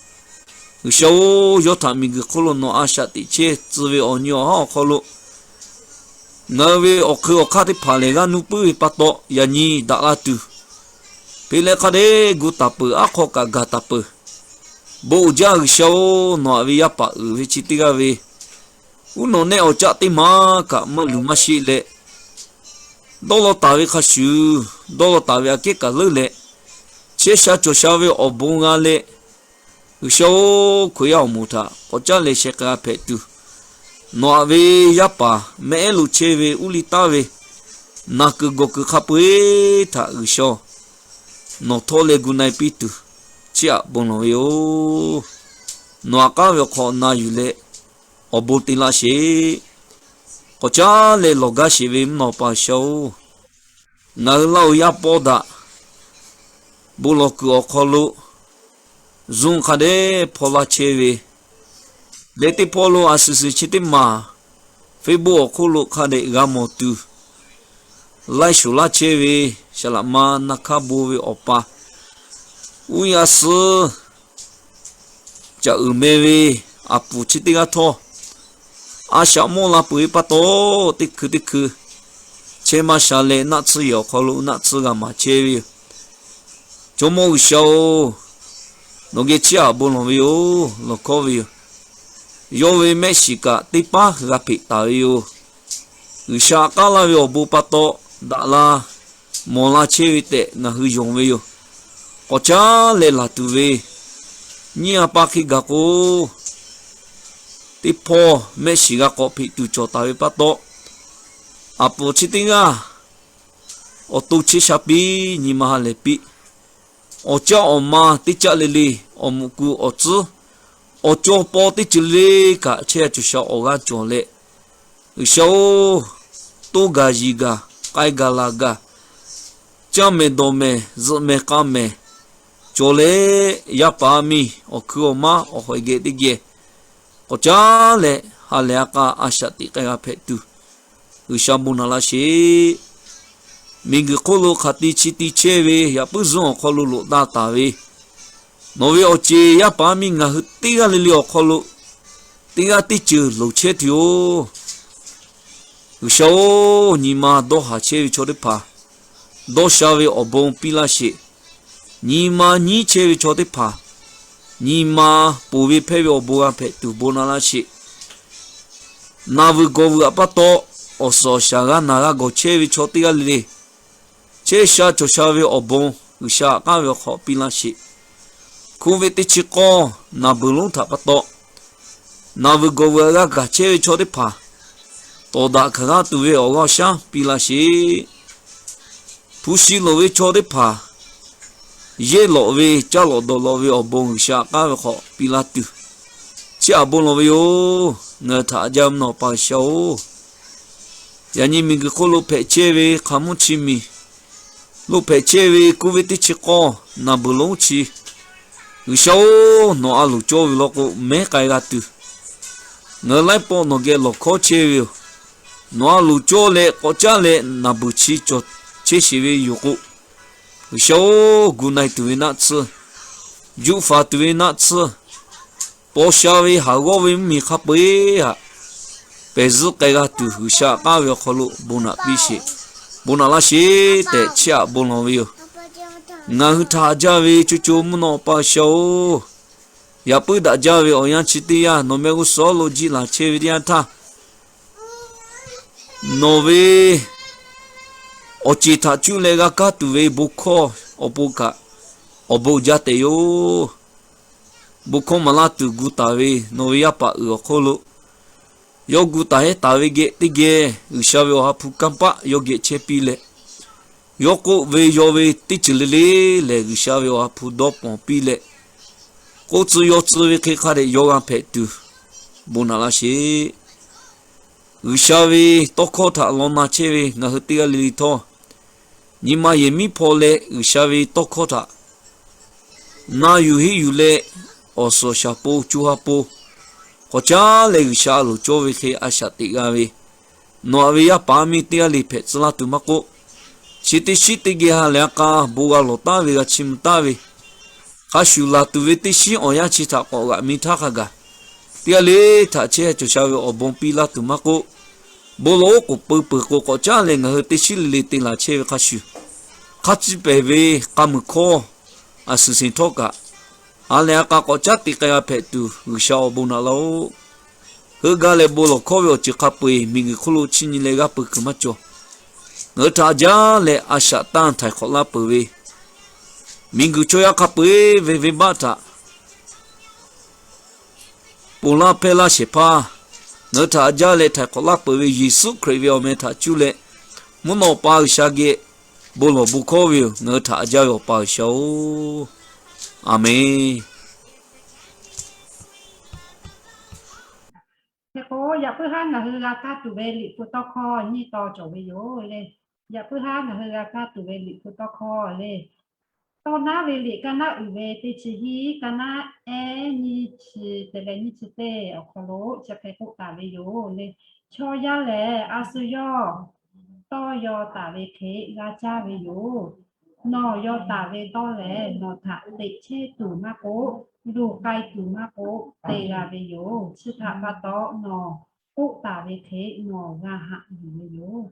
G'uiˬsha-oˬ, yawˇ htaꞈ miˬguiˬ hk'oˆ lo nawˬ a shaꞈ teꞈ chehˇ tcuh ve awˬ nyi awˬ haˉ awˬ hk'aw lo, ngaˬ hui ve awˬ hk'eun awˬ hk'aˇ teˇ hpaˍ lehˬ g'aˇ nuˇ puiˉ ve pa taw, yaꞈ nyi daꞈ la tuˬ, hpeꞈ leh hk'a dehꞈ gu taˍ peuˬ, aˉ hk'aw kaꞈ gaˬ taˍ peuˬ. Bon uiˍ jaˇ G'uiˬsha-oˬ, nawˬ a ve yaˇ paˍ uiˍ ve chi teˇ g'aˇ ve uˉ nawˬ nehˆ awˬ caˆ teˇ maˇ kaꞈ maˇ luˬ maˇ sheˆ leh, dawˇ law taˍ ve hk'a shuˍ, dawˇ law taˍ ve aꞈ kehˉ kaꞈ leuˉ leh, chehˇ sha cawˬ sha ve awˬ bon g'a leh, G'uiˬsha-oˬ, Hkriꞈ yaˇ awˬ moˍ htaꞈ k'awꞈ caˉ leh sheh k'ai g'a hpehꞈ tuˬ, nawˬ a ve yaˇ paˍ mehˆ ehˉ lo chehˇ ve uˉ liˇ taˍ ve naˬ kuiˬ gawˬ kuiˬ hk'a peu-eˬ htaꞈ G'uiˬsha nawˬ htawˇ leh gu na-e piˇ tuˬ, chiˇ aꞈ bon lawˬ ve yoˬ. Nawˬ aꞈ k'aˉ ve awˬ hk'aw na yuˬ leh awˬ bon te laˇ sheˍ. K'awꞈ caˉ leh lawˬ gaˇ sheˍ ve mvuhˇ naw pa G'uiˬsha-oˬ, ngaˬ hui Laˇ huˍ yaˇ pawˇ daꞈ bon lawˬ kuiˬ awˬ hk'aw lo Zoom hk'a dehꞈ hpaw laˇ chehˇ ve, leh teˇ hpawˇ lo a suhˍ suhˍ chi teˇ maˬ Facebook awˬ hk'oˆ lo hk'a dehꞈ g'a mawˬ tuˬ, laiˇ shuˍ laˇ chehˇ ve saˍ laꞈ ma na hk'aˇ bon ve awˬ pa, uˉ yaˇ suhˉ caꞈ uiˍ meh ve aˬ puˍ chi teˇ g'aˇ htawˇ, a shaꞈ mawˇ la peuˬ ve pa taw, teˇ hkui teˇ hkui chehˇ maˇ sha leh naˆ tsuhˇ yehˬ awˬ hk'aw lo naˆ tsuhˇ g'a maˍ chehˇ ve yoˬ. Jawˇmawˇ G'uiˬsha-oˬ, nawˬ geh chiˇ aꞈ bon lawˬ ve yoˬ, lawˬ hkawˇ ve yoˬ. Yawˇ ve mehˆ shiˍ kaꞈ teˇ paˉ g'a hpeꞈ taˍ ve yoˬ. G'uiˬsha k'aˉ laˇ ve awˬ bon pa taw, daꞈ la mawˬ la chehˇ ve tehꞈ ngaˬ hui yonˍ ve yoˬ. K'awꞈ caˉ leh laˬ tuˬ ve nyiˇ a pa hk'e gaˬ k'o, teˇ hpawˇ mehˆ shiˍ g'a k'awꞈ hpeꞈ tuˬ cawˬ taˍ ve pa taw, A poˍ chi teˇ g'aˇ awˬ to chehˇ sha piˇ, nyi ma ha lehˬ piˇ. Awˬ caˇ awˬ ma teˇ caˆ le le, awˬ muꞈ ku awˬ tcuhˉ, awˬ caw paw teˇ ceuˬ le le kaꞈ chehˇ sha cawˬ sha awˬ g'aˇ cawˬ leh, G'uiˬsha-oˬ, toˇ gaˬ yiˬ gaˬ k'ai gaˬ laˬ gaˬ, caˇ mehˍ dawˬ mehˍ zuhꞈ mehˍ k'a mehˍ cawˬ leh, yaˇ paˍ miˇ awˬ hkui awˬ maˇ awˬ hawehˬ geh teˇ geh k'awꞈ caˉ leh ha lehˬ a k'a a shaꞈ teꞈ k'ai g'a hpehꞈ tuˬ, G'uiˬsha bon naꞈ laˇ sheˍ. Miˬguiˬ hk'oˆ lo hk'aˬ ti chi ti chehˇ ve yaꞈ puiˉ zuhˇ awˬ hk'aw lo loꞈ daꞈ taˍ ve, nawˬ ve awˬ ceˬ yaˇ paˍ miˇ ngaˬ hui teˇ g'aˇ le le awˬ hk'aw lo teˇ g'aˇ teˇ ceuˬ loˍ chehˇ tuˬ yoˬ. G'uiˬsha-oˬ, nyi ma dawˇ haˍ chehˇ ve chaw teˇ hpaˍ dawˇ sha ve awˬ bon piˇ laˇ sheˍ. Nyi ma nyiˉ chehˇ ve chaw teˇ hpaˍ nyi ma ponˬ ve hpehˇ ve awˬ bon g'a hpehꞈ tuˬ bon naꞈ laˇ sheˍ. Naˬ vuiˬ gawˬ vuiˬ aꞈ pa taw awˬ suhˍ awˬ shaˍ g'a naˬ g'a gawˬ chehˇ ve chaw teˇ g'aˇ le le chehˇ sha cawˬ sha ve awˬ bon G'uiˬsha aꞈ k'aˉ ve awˬ hk'aw piˇ laˇ sheˍ. Covid teˇ chi k'awˇ naˬ beuˬ lonˉ htaꞈ pa taw naˬ vuiˬ gawˬ vuiˬ aꞈ g'a gaˬ chehˇ ve chaw teˇ hpaˍ tawˍ daꞈ hkanˍ g'aˇ tuˬ ve awˬ g'aˇ awˬ shaˉ piˇ laˇ sheˍ. Hpu shi loˍ ve chaw teˇ hpaˍ yehˇ lawꞈ ve caˇ lawꞈ dawˬ lawꞈ ve awˬ bon G'uiˬsha aꞈ k'aˉ ve hk'aw piˇ laˇ tuˬ, chi aꞈ bon lawˬ ve yoˬ. Ngaˬ hui htaꞈ jaˇ mvuhˇ naw pa G'uiˬsha-oˬ, yaꞈ nyi miˬguiˬ hk'oˆ lo hpehꞈ chehˇ ve hk'a mvuhˇ chi miˬ lo hpehꞈ chehˇ ve Covid teˇ chi k'awˇ naˬ beuˬ lonˉ chi, G'uiˬsha-oˬ, nawˬ a loˍ cawˇ ve law k'o mehˉ k'ai g'a tuˬ, ngaˬ hui laiˉ pawˆ nawˬ geh lawˬ hkawˉ chehˇ ve yoˬ. Nawˬ a loˍ cawˇ leh k'awꞈ caˉ leh naˬ beuˬ chi cawˬ chehˇ sheˍ ve yoˬ k'o, G'uiˬsha-oˬ, gu na-e tuˬ ve naˆ tsuhˇ, juˆ faˍ tuˬ ve naˆ tsuhˇ, paw sha ve haˍ g'awˇ ve mvuhˇmiˬ hk'a peu-eˬ htaꞈ pehˬ zuhˆ k'ai g'a tuˬ, G'uiˬsha aꞈ k'aˉ ve awˬ hk'aw lo bon naꞈ piˇ sheˍ, bon naꞈ laˇ sheˍ tehꞈ chi aꞈ bon lawˬ ve yoˬ. Ngaˬ hui htaꞈ jaˇ ve co co mvuhˇ naw pa G'uiˬsha-oˬ, yaꞈ puiˉ daꞈ jaˇ ve awˬ yanˇ chi teˇ yanˇ nawˬ mehˆ g'uˇ suhˍ lo jiˆ laˬ chehˇ ve teˇ yanˇ htaˇ, nawˬ ve awˬ ceˬ htaꞈ cuˇ leh g'a kaˇ tuˬ ve bon hkawˇ awˬ pon kaꞈ awˬ bon jaˇ tehꞈ yoˬ. Bon hkawˇ maˍ laˇ tuˬ gu taˍ ve nawˬ ve yaˇ paˍ uiˍ awˬ hk'oˆ lo yawˇ gu taˍ hehˉ taˍ ve geh teˇ geh G'uiˬsha ve awˬ ha hpu kanˇ paˆ yawˇ geh chehˇ piˇ leh, yawˇ k'oˆ ve yaw ve teˇ ceuˬ le le lehˬ G'uiˬsha ve awˬ ha hpu dawˇ pawnˍ piˇ leh, k'oˆ tcuh yaw tcuh ve hk'e hk'a dehꞈ yaw g'a hpehꞈ tuˬ bon naꞈ laˇ sheˍ. G'uiˬsha ve tawˇ hkawˇ htaꞈ law na chehˇ ve ngaˬ hui teˇ g'aˇ le le htawˇ, nyi ma yehˬ miˉ hpaw leh G'uiˬsha ve tawˇ hkawˇ htaꞈ na yuˬ henˇ yuˬ leh, awˬ suhˍ awˬ shaˍ po co ha po k'awꞈ caˉ leh G'uiˬsha a loˍ cawˇ ve hk'e a shaꞈ teꞈ g'a ve, nawˬ aꞈ ve yaˇ paˍ miˇ teˇ g'aˇ le hpehꞈ tcuh laˇ tuˬ maˇ k'oˆ, chi teˇ shiˉ teˇ geh ha lehˬ a k'a bon g'a lawˬ taˍ ve g'a chiˇ mvuh taˍ ve, hk'a shuˍ laˬ tuˬ ve teˇ shiˉ awˬ yanˇ chi htaꞈ k'awꞈ g'aꞈ mi htaˇ hk'a gaˬ, teˇ g'aˇ le htaꞈ chehˇ cawˬ sha ve awˬ bon piˇ laˇ tuˬ maˇ k'oˆ, bon lawˬ oˉ k'oˍ peu peuˬ k'o k'awꞈ caˉ leh ngaˬ hui teˇ shiˉ le le te laˬ chehˇ ve hk'a shuˍ, hk'a ciˇ pehˍ ve k'a muiˬ hkawˇ a suhˍ seˍ htawˇ kaꞈ, ha lehˬ a k'a k'awꞈ caˉ te k'ai g'a hpehꞈ tuˬ G'uiˬsha awˬ bon naꞈ laˇ-oˆ. Heuˆ gaˇ leh bon lawˬ hkawˇ ve awˬ ceuˬ hk'a peu-eˬ miˬguiˬ hk'oˆ lo chi nyi leh g'aˇ peu kuiˬ maˇ cawˬ. Ngaˬ hui htaꞈ jaˇ leh a shaꞈ tanˇ htaiˍ hk'awꞈ laˇ peuˬ ve, miˬguiˬ chaw yaˇ hk'a peu-eˬ ve venˇbaˆ htaꞈ ponˬ laˇ hpehˇ laˇ shehˍ hpaˇ, ngaˬ hui htaꞈ jaˇ leh htaiˍ hk'awꞈ laˇ peuˬ ve Yeˍsuˆ Hkriꞈ ve awˬ meh htaꞈ cuˇ leh, mvuhˇ naw pa G'uiˬsha geh bon lawˬ bon hkawˇ ve yoˬ. Ngaˬ hui htaꞈ jaˇ ve Awˬ pa G'uiˬsha-oˬ, Aˍmenˬ. Hk'e k'o, yaꞈ puiˉ haˉ ngaˬ hui g'a kaˇ tuˬ ve Liꞈ hpu tawˇ hkawˇ nyiˇ taw cawˬ ve yoˬ le. Yaꞈ puiˉ haˉ ngaˬ hui g'a kaˇ tuˬ ve Liꞈ hpu tawˇ hkawˇ le, tawˇ naˉ ve liꞈ kaˇ naˉ uiˍ ve teˇ chi hiˉ, kaˇ naˉ ehˉ nyiˇ chi te leh nyiˇ chi teˇ awˬ hk'aw lo chi hk'e k'oˆ taˍ ve yoˬ le. Chaw yaˇ lehˬ, a shu yawˇ tawˇ yaw taˍ ve hk'e g'a caˇ ve yoˬ. Nawˬ yaw taˍ ve tawˇ lehˬ, nawˬ htaꞈ teꞈ chehˇ tuˬ maˇ k'oˆ, luˬ k'ai tuˬ maˇ k'oˆ, te g'a ve yoˬ. Chi htaꞈ pa taw, nawˬ k'oˆ taˍ ve hk'e nawˬ g'a haꞈ yuˬ ve yoˬ.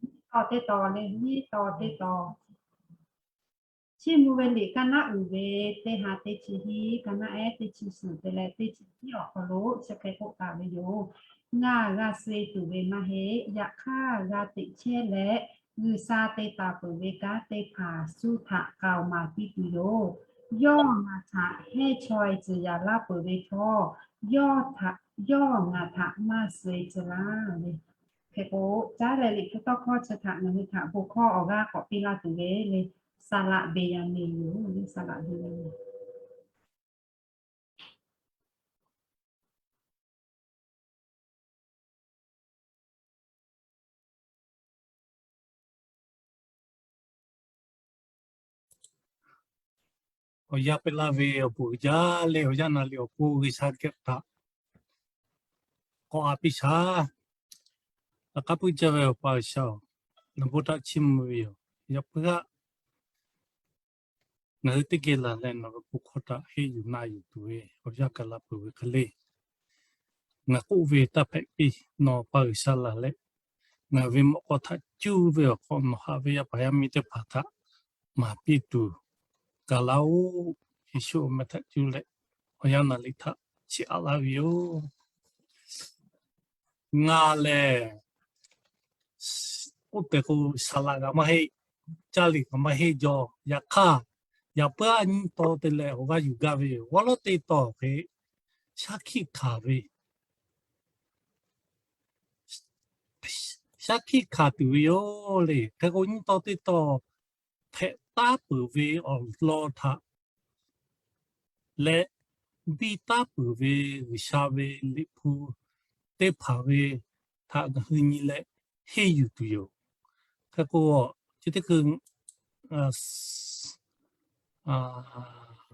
Nyiˇ taw teˇ taw le, nyiˇ taw teˇ taw. Chiˇ mvuh ve liꞈ kaˇ naˉ uiˍ ve teˇ ha teˇ chi hiˉ, kaˇ naˉ ehˉ teˇ chi suhˍ te leh teˇ chi hiˉ awˬ hk'aw lo chi hk'e k'oˆ taˍ ve yoˬ. Ngaˬ g'a suh-e tuˬ ve maˇ heˆ. Yaꞈ hk'aˇ, g'a teꞈ chehˇ leh G'uiˬsha te taˍ peuˬ ve kanˉ teˇ hpaˍ shu htaꞈ k'aoˍ maˍ piˇ tuˬ yoˬ. Yawˇ ngaˬ htaꞈ hehnˇ chaweh tcuh yaꞈ laˇ peuˬ ve htawˇ, yawˇ ngaˬ htaꞈ maˇ suh-e tcuh laˇ ve Hk'e k'o, caˉ leh Liꞈ hpu tawˇ hkawˇ chi htaꞈ ngaˬ hui htaꞈ bon hkawˇ awˬ g'aˇ k'awꞈ piˇ laˇ tuˬ ve le, Saˍ laꞈ Beˍyaˍmenˍ yoˬ le, Saˍ laꞈ Beˍyaˍmenˍ. Awˬ yanˇ piˇ laˇ ve awˬ bon uiˍ jaˇ leh, awˬ yanˇ naˍ riˍ awˬ pon G'uiˬsha geh htaꞈ k'awꞈ a piˇ shaˍ. Laꞈ k'aˉ puiˉ jaˇ ve Awˬ pa G'uiˬsha-oˬ, nawˬ bon htaꞈ chiˇ mvuh ve yoˬ. Yaꞈ puiˉ g'aˇ ngaˬ hui teˇ geh laˬ leh nawˬ ve bon hkawˇ htaꞈ henˇ yuˬ na yuˬ tuˬ ve awˬ yanˇ gaˬ la peuˬ ve hk'e le. Ngaˬ k'oˆ ve taˇ hpehꞈ piˇ, nawˬ pa G'uiˬsha laˬ leh, ngaˬ ve mawꞈ k'aw htaꞈ cuˇ ve awˬ hk'aw nawˬ haꞈ ve yaˇ paˍ yaˇ miˇ teˇ hpaˍ htaꞈ maˍ piˇ tuˬ gaˬ laˇ-oˆ. Yeˍsuˆ awˬ meh htaꞈ cuˇ leh awˬ yanˇ naˍ riˍ htaꞈ chiˇ aꞈ laˇ ve yoˬ. Ngaˬ lehˬ, k'oˆ tehꞈ k'o, saˍ laꞈ kaꞈ maˇ heˆ, caˇ liꞈ kaꞈ maˇ heˆ jaw. Yaꞈ hk'aˇ, yaꞈ puiˉ a nyiˇ taw te leh awˬ g'aˇ yuˬ gaˇ ve yoˬ. Awˬ lawn teˇ taw hk'e, shaˉ hkiˆ hkanˍ ve, shaˉ hkiˆ hkanˍ tuˬ ve yoˬ le. Hk'e k'o, nyiˇ taw teˇ taw hpehꞈ taˉ peuˬ ve awˬ lawn htaꞈ leh, biˇ taˉ peuˬ ve G'uiˬsha ve liꞈ hpu teˇ hpaˍ ve htaꞈ ngaˬ hui nyi leh henˇ yuˬ tuˬ yoˬ. Hk'e k'o, chi teˇ hkui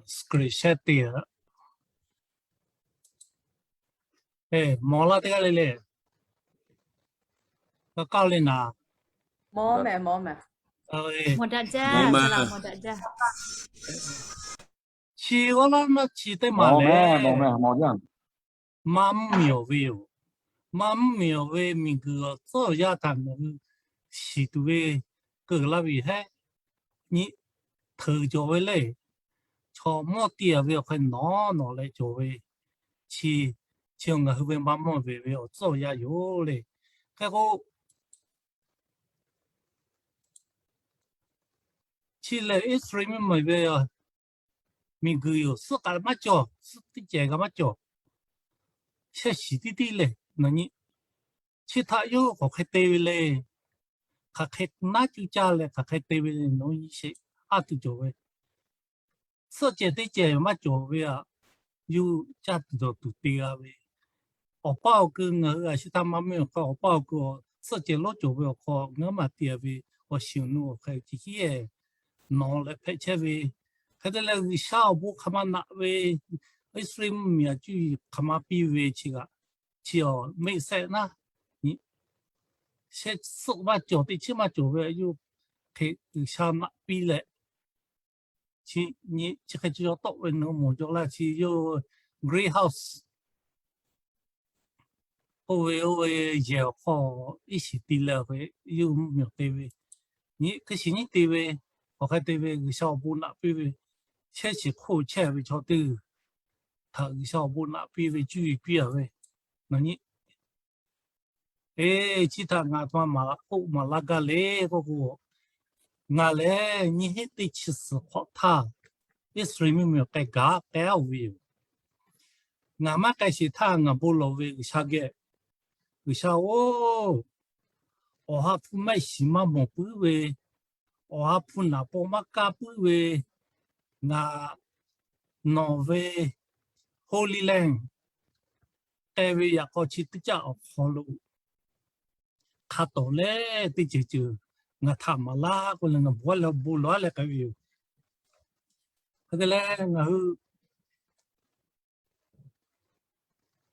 screen share te mawˬ laˇ teˇ g'aˇ le le, ka kaˇ le naˍ. Chi g'awˇ laˇ maˇ chi teˇ maˬ lehˬ, maˇ mvuhˇmiˬ awˬ ve yoˬ. Maˇ mvuhˇmiˬ awˬ ve miˬguiˬ awˬ tcuhˉ awˬ yaˇ htaꞈ ngaˬ hui shiˍ tuˬ ve keu laˇ ve yoˬ hehˉ. Nyi, hteuꞈ cawˬ ve le. Chaw mawˇ te-a ve awˬ hk'e nawˬ nawˬ leh cawˬ ve, chi, chi ngaˬ hui ve maˇ mvuhˇmiˬ ve awˬ tcuhˉ awˬ yaˇ yoˬ le. Hk'e k'o, chi lehˬ Iˉsaˍreˍlaˆ mvuhˇmiˬ ve miˬguiˬ yoˬ. Suhˉ kaꞈ maˇ cawˬ, suhˉ teˇ cehˬ kaꞈ maˇ cawˬ. Shehˇ shiˍ tiˉ tiˉ lehˬ, chi htaꞈ yawˇ k'awꞈ hk'e te ve le. Hk'aˬ hk'e naˉ cuˇ caˇ leh hk'aˬ hk'e te ve le, nawˬ nyi sheˍ, a tuˬ cawˬ ve. Suhˉ cehˬ teˇ cehˬ maˇ cawˬ ve aꞈ, yawˇ caˇ tuˬ dawˬ tuˬ te g'a ve. Awˬ paˇ awˬ kui ngaˬ hui a shu htaˇ maˇ mvuhˇmiˬ awˬ hk'aw, awˬ paˇ awˬ kui suhˉ cehˬ lonˉ cawˬ ve awˬ hk'aw ngaˬ hui maˇ te ve, awˬ shiˍ awˬ nu awˬ hk'e chi hk'e nawˬ leh hpehꞈ chehˇ ve. Hk'e te leh G'uiˬsha awˬ bon hk'aˬ ma naꞈ ve, Iˉsaˍreˍlaˆ mvuhˇmiˬ aꞈ cuˇ yiˍ hk'aˬ ma piˇ ve chi kaꞈ, chi awˬ meˆ sehˆ naˉ, shehˇ suhˆ maˇ cawˬ, teˇ chiˉ maˇ cawˬ ve yawˇ hk'e G'uiˬsha naꞈ piˇ leh, chi hk'e chi yaw tawˆ ve nawˬ mawˬ jaw laˇ chi yawˇ Grey House k'oˆ ve oˇ ve yehˬ awˬ hk'aw iˉ shiˍ ti leh awˬ hk'e yawˇ mvuhˇmiˬ te ve, nyi hk'e shiˍ nyi te ve, awˬ hk'e te ve G'uiˬsha awˬ bon naꞈ piˇ ve, shehˇ shiˍ hk'oˆ chehˇ ve chaw teˇ htaꞈ G'uiˬsha awˬ bon naꞈ piˇ ve cuˇ yiˍ piˇ-a ve, nawˬ nyi Eˬ, chi htaꞈ ngaˬ aˬ htoꞈ ma maˍ laˇ k'oˆ maˍ laˇ gaˇ le k'oˆ k'o, ngaˬ lehˬ nyiˇ hinˉ teˇ chi suhˍ hk'awꞈ htaˇ, Iˉsaˍreˍlaˆ mvuhˇmiˬ awˬ k'ai gaˬ k'ai-a ve yoˬ. Ngaˬ maˇ k'ai sheˍ htaˇ ngaˬ bon lawˬ ve G'uiˬsha geh, G'uiˬsha-oˬ, awˬ ha hpu maˇ shiˍ maˇ mawˬ puiˉ ve, awˬ ha hpu naˍ paw maˇ kaˇ puiˉ ve, ngaˬ nawˬ ve Holy Land k'ai ve yaꞈ k'aw chi teˇ caˆ awˬ hk'aw lo hk'a tawˍ leh teˇ ceuˬ ceuˬ ngaˬ htaꞈ maˍ laˇ k'oˆ leh ngaˬ bon lawˬ leh k'ai ve yoˬ. Hk'e te leh ngaˬ hui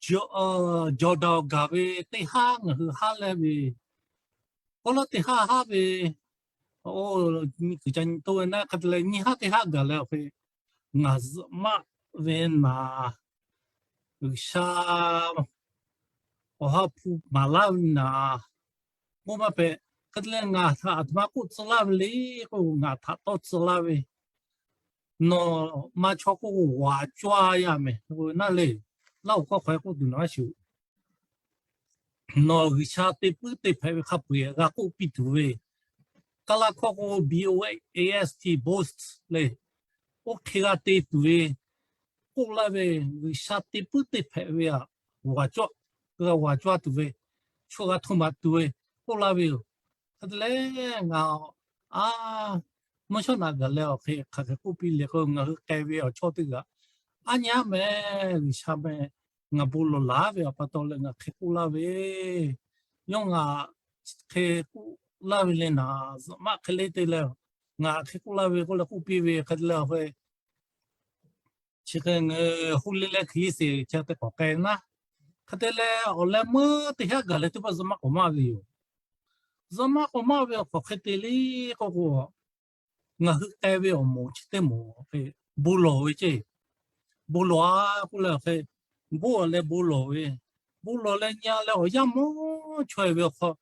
Jawˬ daꞈ gaˬ ve teˇ haˉ ngaˬ hui haˉ leh ve, k'oˆ lawˉ teˇ haˉ haˉ ve, oˇ nyi kuiˬ ca nyi toˇ ve naˉ hk'e te leh nyi haˉ teˇ haˉ gaˬ leh awˬ hk'e ngaˬ zuhꞈ maˆ ve naˍ, G'uiˬsha awˬ ha hpu maˍ laˇ ve naˍ, k'oˆ maˇ hpehꞈ. Hk'e te leh ngaˬ htaꞈ aˬ htoꞈ ma k'oˆ tcuh laˇ ve le k'o, ngaˬ htaꞈ tawˇ tcuh laˇ ve, nawˬ maˇ chaw k'oˆ k'o g'aꞈ cawˇ yaˇ mehˍ naˉ le. Laˇ hoꞈ hkawˇ hk'aw k'oˆ tuˬ naˍ a shuˍ, nawˬ G'uiˬsha te puiˉ te hpehꞈ ve hk'a peu-eˬ g'a k'oˆ piˇ tuˬ ve, Kaˇlaˇ hkawˇ k'o B O A S T, boast le, oˇ hk'e g'a te tuˬ ve, k'oˆ laˇ ve, G'uiˬsha te puiˉ te hpehꞈ ve aꞈ, g'aꞈ cawˇ, g'a g'aꞈ cawˇ tuˬ ve, chaw g'a htoˇ maˍ tuˬ ve k'oˆ laˇ ve yoˬ. Hk'e te leh ngaˬ a mvuhˇ shawˉ naꞈ gaˬ leh awˬ hk'e hk'aˬ hk'e k'oˆ piˇ le k'o, ngaˬ hui k'ai ve awˬ chawˇ teˇ g'aˇ aˉ nyi aˉ meh G'uiˬsha meh ngaˬ bon lawˬ laˬ ve awˬ pa taw leh ngaˬ hk'e k'oˆ laˇ ve, yawˇ ngaˬ hk'e k'oˆ laˇ ve le naˍ, zuhꞈ maˆ hk'e le te leh, ngaˬ hk'e k'oˆ laˇ ve k'oˆ leh k'oˆ piˇ ve hk'e te leh awˬ hk'e chi hk'e ngaˬ hui hu le leh hk'e yeˇ sheˍ chi teˇ k'awꞈ k'ai naˉ. Hk'e te leh awˬ leh meuˇ teˇ haˉ gaˬ leh teˇ pawˆ zuhꞈ maˆ k'awꞈ maˇ ve yoˬ. Zuhꞈ maˆ k'awꞈ maˇ ve awˬ hk'aw hk'e te le k'oˆ k'o, ngaˬ hui k'ai ve awˬ moˍ chi teˇ moˍ hk'e bon lawˬ ve ceˇ. Bon lawˬ a k'oˆ leh awˬ hk'e, bon lawˬ leh bon lawˬ ve, bon lawˬ leh nyi a leh awˬ yanˇ mawˇ chaweh ve awˬ hk'aw,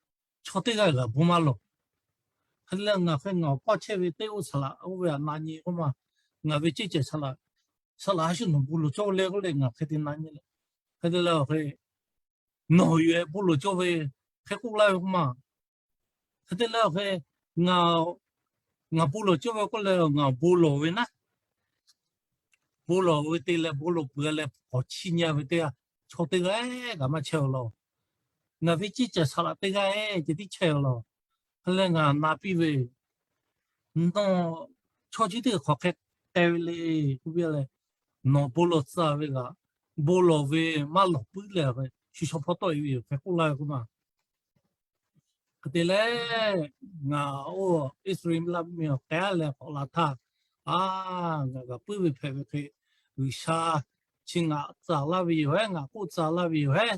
chaw teˇ g'aˇ g'aꞈ bon maˇ lawˬ. Hk'e te leh ngaˬ hk'e ngaˬ awˬ pawˇ chehˇ ve teˇ oˇ saˍ laꞈ oˇ ve aꞈ na nyi k'oˆ ma, ngaˬ ve ceˇ ceh saˍ laꞈ, saˍ laꞈ a shu nawˬ bon lawˬ cawˇ le k'oˆ leh ngaˬ hk'e te na nyi le. Hk'e te leh awˬ hk'e nawˬ yuˬ e bon lawˬ cawˇ ve hk'e k'oˆ laˇ ve k'oˆ ma. Hk'e te leh awˬ hk'e ngaˬ, ngaˬ bon lawˬ cawˇ ve k'oˆ leh ngaˬ bon lawˬ ve naˉ, bon lawˬ ve te leh bon lawˬ peuˬ leh k'awꞈ chiˇ nyi ve teˇ g'aˇ, chaw teˇ g'aˇ kaꞈ maˇ chehˇ a law. Ngaˬ ve ceˇ ceh saˍ laꞈ teˇ g'aˇ ceh tiˉ chehˇ a law. Hk'e leh ngaˬ na piˇ ve, nawˬ chaw chi teˇ hk'awꞈ hk'e k'ai ve le k'oˆ piˇ leh, nawˬ bon lawˬ tcuh ve kaꞈ, bon lawˬ ve maˇ lawˬ puiˉ leh shu shaw hpawˇ tawˆ e ve yoˬ hk'e k'oˆ laˇ ve k'oˆ ma. Hk'e te leh ngaˬ oˇ Iˉsaˍreˍlaˆ mvuhˇmiˬ awˬ k'ai leh k'awꞈ la htaˇ, a, ngaˬ g'a puiˉ ve hpehꞈ ve hk'e, G'uiˬsha chi ngaˬ tcuh laˇ ve yoˬ hehˉ, ngaˬ k'oˆ tcuh laˇ ve yoˬ hehˉ.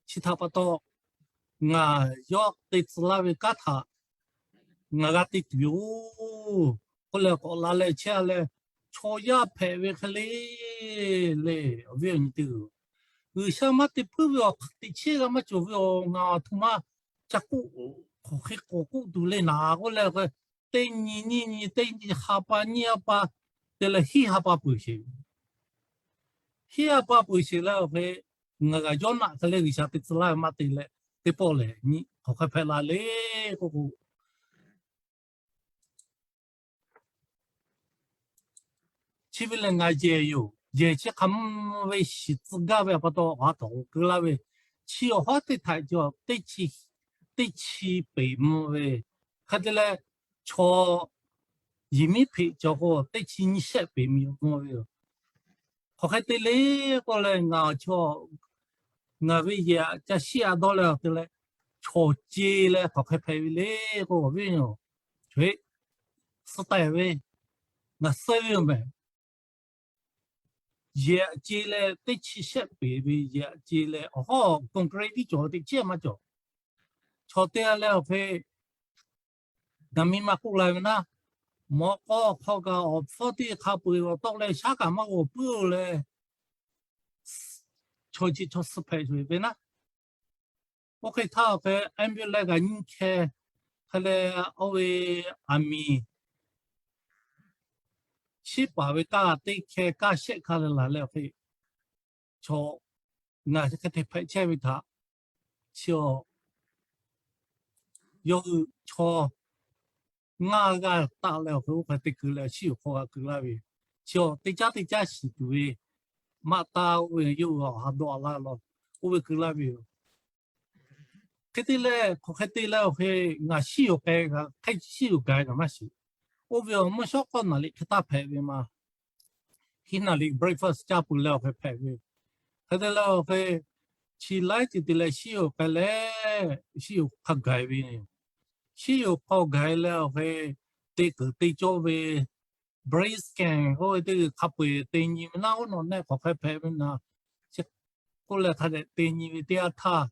Chi htaꞈ pa taw, ngaˬ yawˇ te tcuh laˇ ve kanˉ htaꞈ ngaˬ g'a te tuˬ yoˬ k'oˆ leh k'awꞈ la leh chehˇ a leh, chaw yaˇ hpehꞈ ve hk'e le le, awˬ viˉ awˬ nyi teˇ-oˬ, G'uiˬsha maˇ te puiˉ ve awˬ hk'aˬ teꞈ chiˉ g'a maˇ cawˬ ve awˬ ngaˬ aˬ htoꞈ ma ca k'oˆ, hk'aˬ hk'e k'awꞈ k'oˆ tuˬ le naˍ k'oˆ leh, teˇ nyi nyiˇ nyi, teˇ nyi ha pa nyiˇ ha pa te leh hiˉ ha pa peuˬ sheˍ. Hiˉ ha pa peuˬ sheˍ leh awˬ hk'e, ngaˬ g'a yawˇ naˆ hk'e leh G'uiˬsha te tcuh laˇ ve maˇ te leh, teˇ pawˆ lehˬ nyi hk'aˬ hk'e hpehꞈ la le k'oˆ k'o, chi ve lehˬ ngaˬ yehˬ yoˬ. Yehˬ chi hk'aˬ mvuh ve shiˍ tcuh gaˇ ve awˬ pa taw, awˬ ha tawˍ keu laˇ ve, chi awˬ hawˉ teˇ htaꞈ cawˬ teˇ chi, teˇ chi peˍ mvuh ve, hk'e te leh chaw yehˬ miˉ hpeꞈ cawˬ k'o teˇ chi nyiˇ shehˆ peˍ mvuh ve yoˬ. Hk'aˬ hk'e te le k'oˆ leh ngaˬ, ngaˬ ve yehˬ aꞈ ca shiˉ a dawˇ leh awˬ te leh, chaw ce leh hk'aˬ hk'e hpehꞈ ve le k'o, awˬ viˉ awˬ nyi, suh taˍ ve, ngaˬ suh ve yoˬ mehˍ. Yehˬ aꞈ ce leh teˇ chi shehˆ peˍ ve yehˬ aꞈ ce leh awˬ hawˉ concrete tiˉ cawˬ, teꞈ chiˉ maˇ cawˬ. Chaw teˇ g'aˇ leh awˬ hk'e, ngaˬ miˇ ma k'oˆ la ve naˉ, mawꞈ k'aw hk'aw kaꞈ awˬ hpfuhˇ teˇ hk'a peu-eˬ awˬ tawˆ leh shaˉ kaꞈ maˇ g'awˬ puiˉ-o leh, chaw chi chaw suh hpehꞈ ve naˉ. Oˇ hk'e htaˇ awˬ hk'e ambulance kaꞈ nyiˇ hkeh hk'e leh, oˇ ve aˬ miˍ shiˉ paˍ ve kaˇ teˇ hkeh kaˇ shehˆ hk'a leh laˬ leh awˬ hk'e, chaw ngaˬ chi hk'e te hpehꞈ chehˇ ve htaꞈ chi a, yawˇ hui chaw ngaˇ g'aˇ taˆ leh awˬ hk'e oˇ hk'e te keu leh, chiˇ yoˬ hk'aw g'a keu laˇ ve, chi a teˇ caˉ teˇ caˉ shiˍ tuˬ ve, maˇ taˇ oˇ ve yawˇ hui awˬ ha dawˇ a laˇ law, oˇ ve keu laˇ ve yoˬ. Hk'e te leh hk'aˬ hk'e te leh awˬ hk'e, ngaˬ shiˉ yoˬ k'ai, hk'e shiˉ yoˬ gaˬ kaꞈ maˇ shiˍ. Oˇ ve awˬ mvuhˇ shawˉ k'awˇ naˍ liꞈ hk'e taˇ hpehꞈ ve ma. Hiˉ naˍ liꞈ breakfast caˇ peuˬ leh awˬ hk'e hpehꞈ ve. Hk'e te leh awˬ hk'e, chi laiˉ ceuˬ te leh shiˉ yoˬ k'ai leh, shiˉ yoˬ hk'a gaˬ ve, shiˉ yoˬ hk'a gaˬ leh awˬ hk'e, te kuiˬ te cawˇ ve brain scan k'oˆ ve teˇ hk'a peu-eˬ te nyi ve naˉ, oˇ nawˬ nehˆ hk'aˬ hk'e hpehꞈ ve naˉ, chi k'oˆ leh hk'a dehꞈ te nyi ve teˇ yanˇ htaˇ,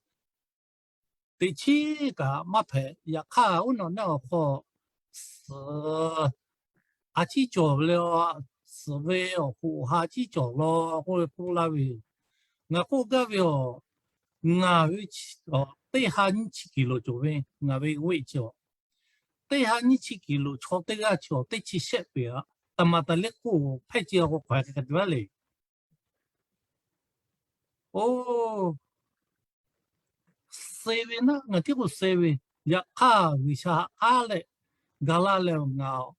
teꞈ chiˉ kaꞈ maˇ hpehꞈ. Yaꞈ hk'aˇ oˇ nawˬ nehˆ awˬ hk'aw suhˍ a ciˉ cawˬ leh, suhˍ ve awˬ hoꞈ ha ciˉ cawˬ law k'oˆ ve k'oˆ laˇ ve yoˬ. Ngaˬ k'oˆ gaˇ ve awˬ, ngaˬ ve teˇ ha nyiˇ chi kiˬ loˍ cawˬ ve, ngaˬ ve weight chi a, teˇ ha nyiˇ chi kiˬ loˍ chaw teˇ g'aˇ chi a teˇ chi shehˆ peˍ a, taˍ maˍ taˍ liˇ k'oˆ hpehˇ ce a k'o k'awꞈ hk'e hk'e te laˇ le. Oˇ, suh ve naˉ, ngaˬ tiˉ k'o suh ve, yaꞈ hk'aˇ G'uiˬsha haꞈ k'aˉ leh ga laˇ leh ngaˬ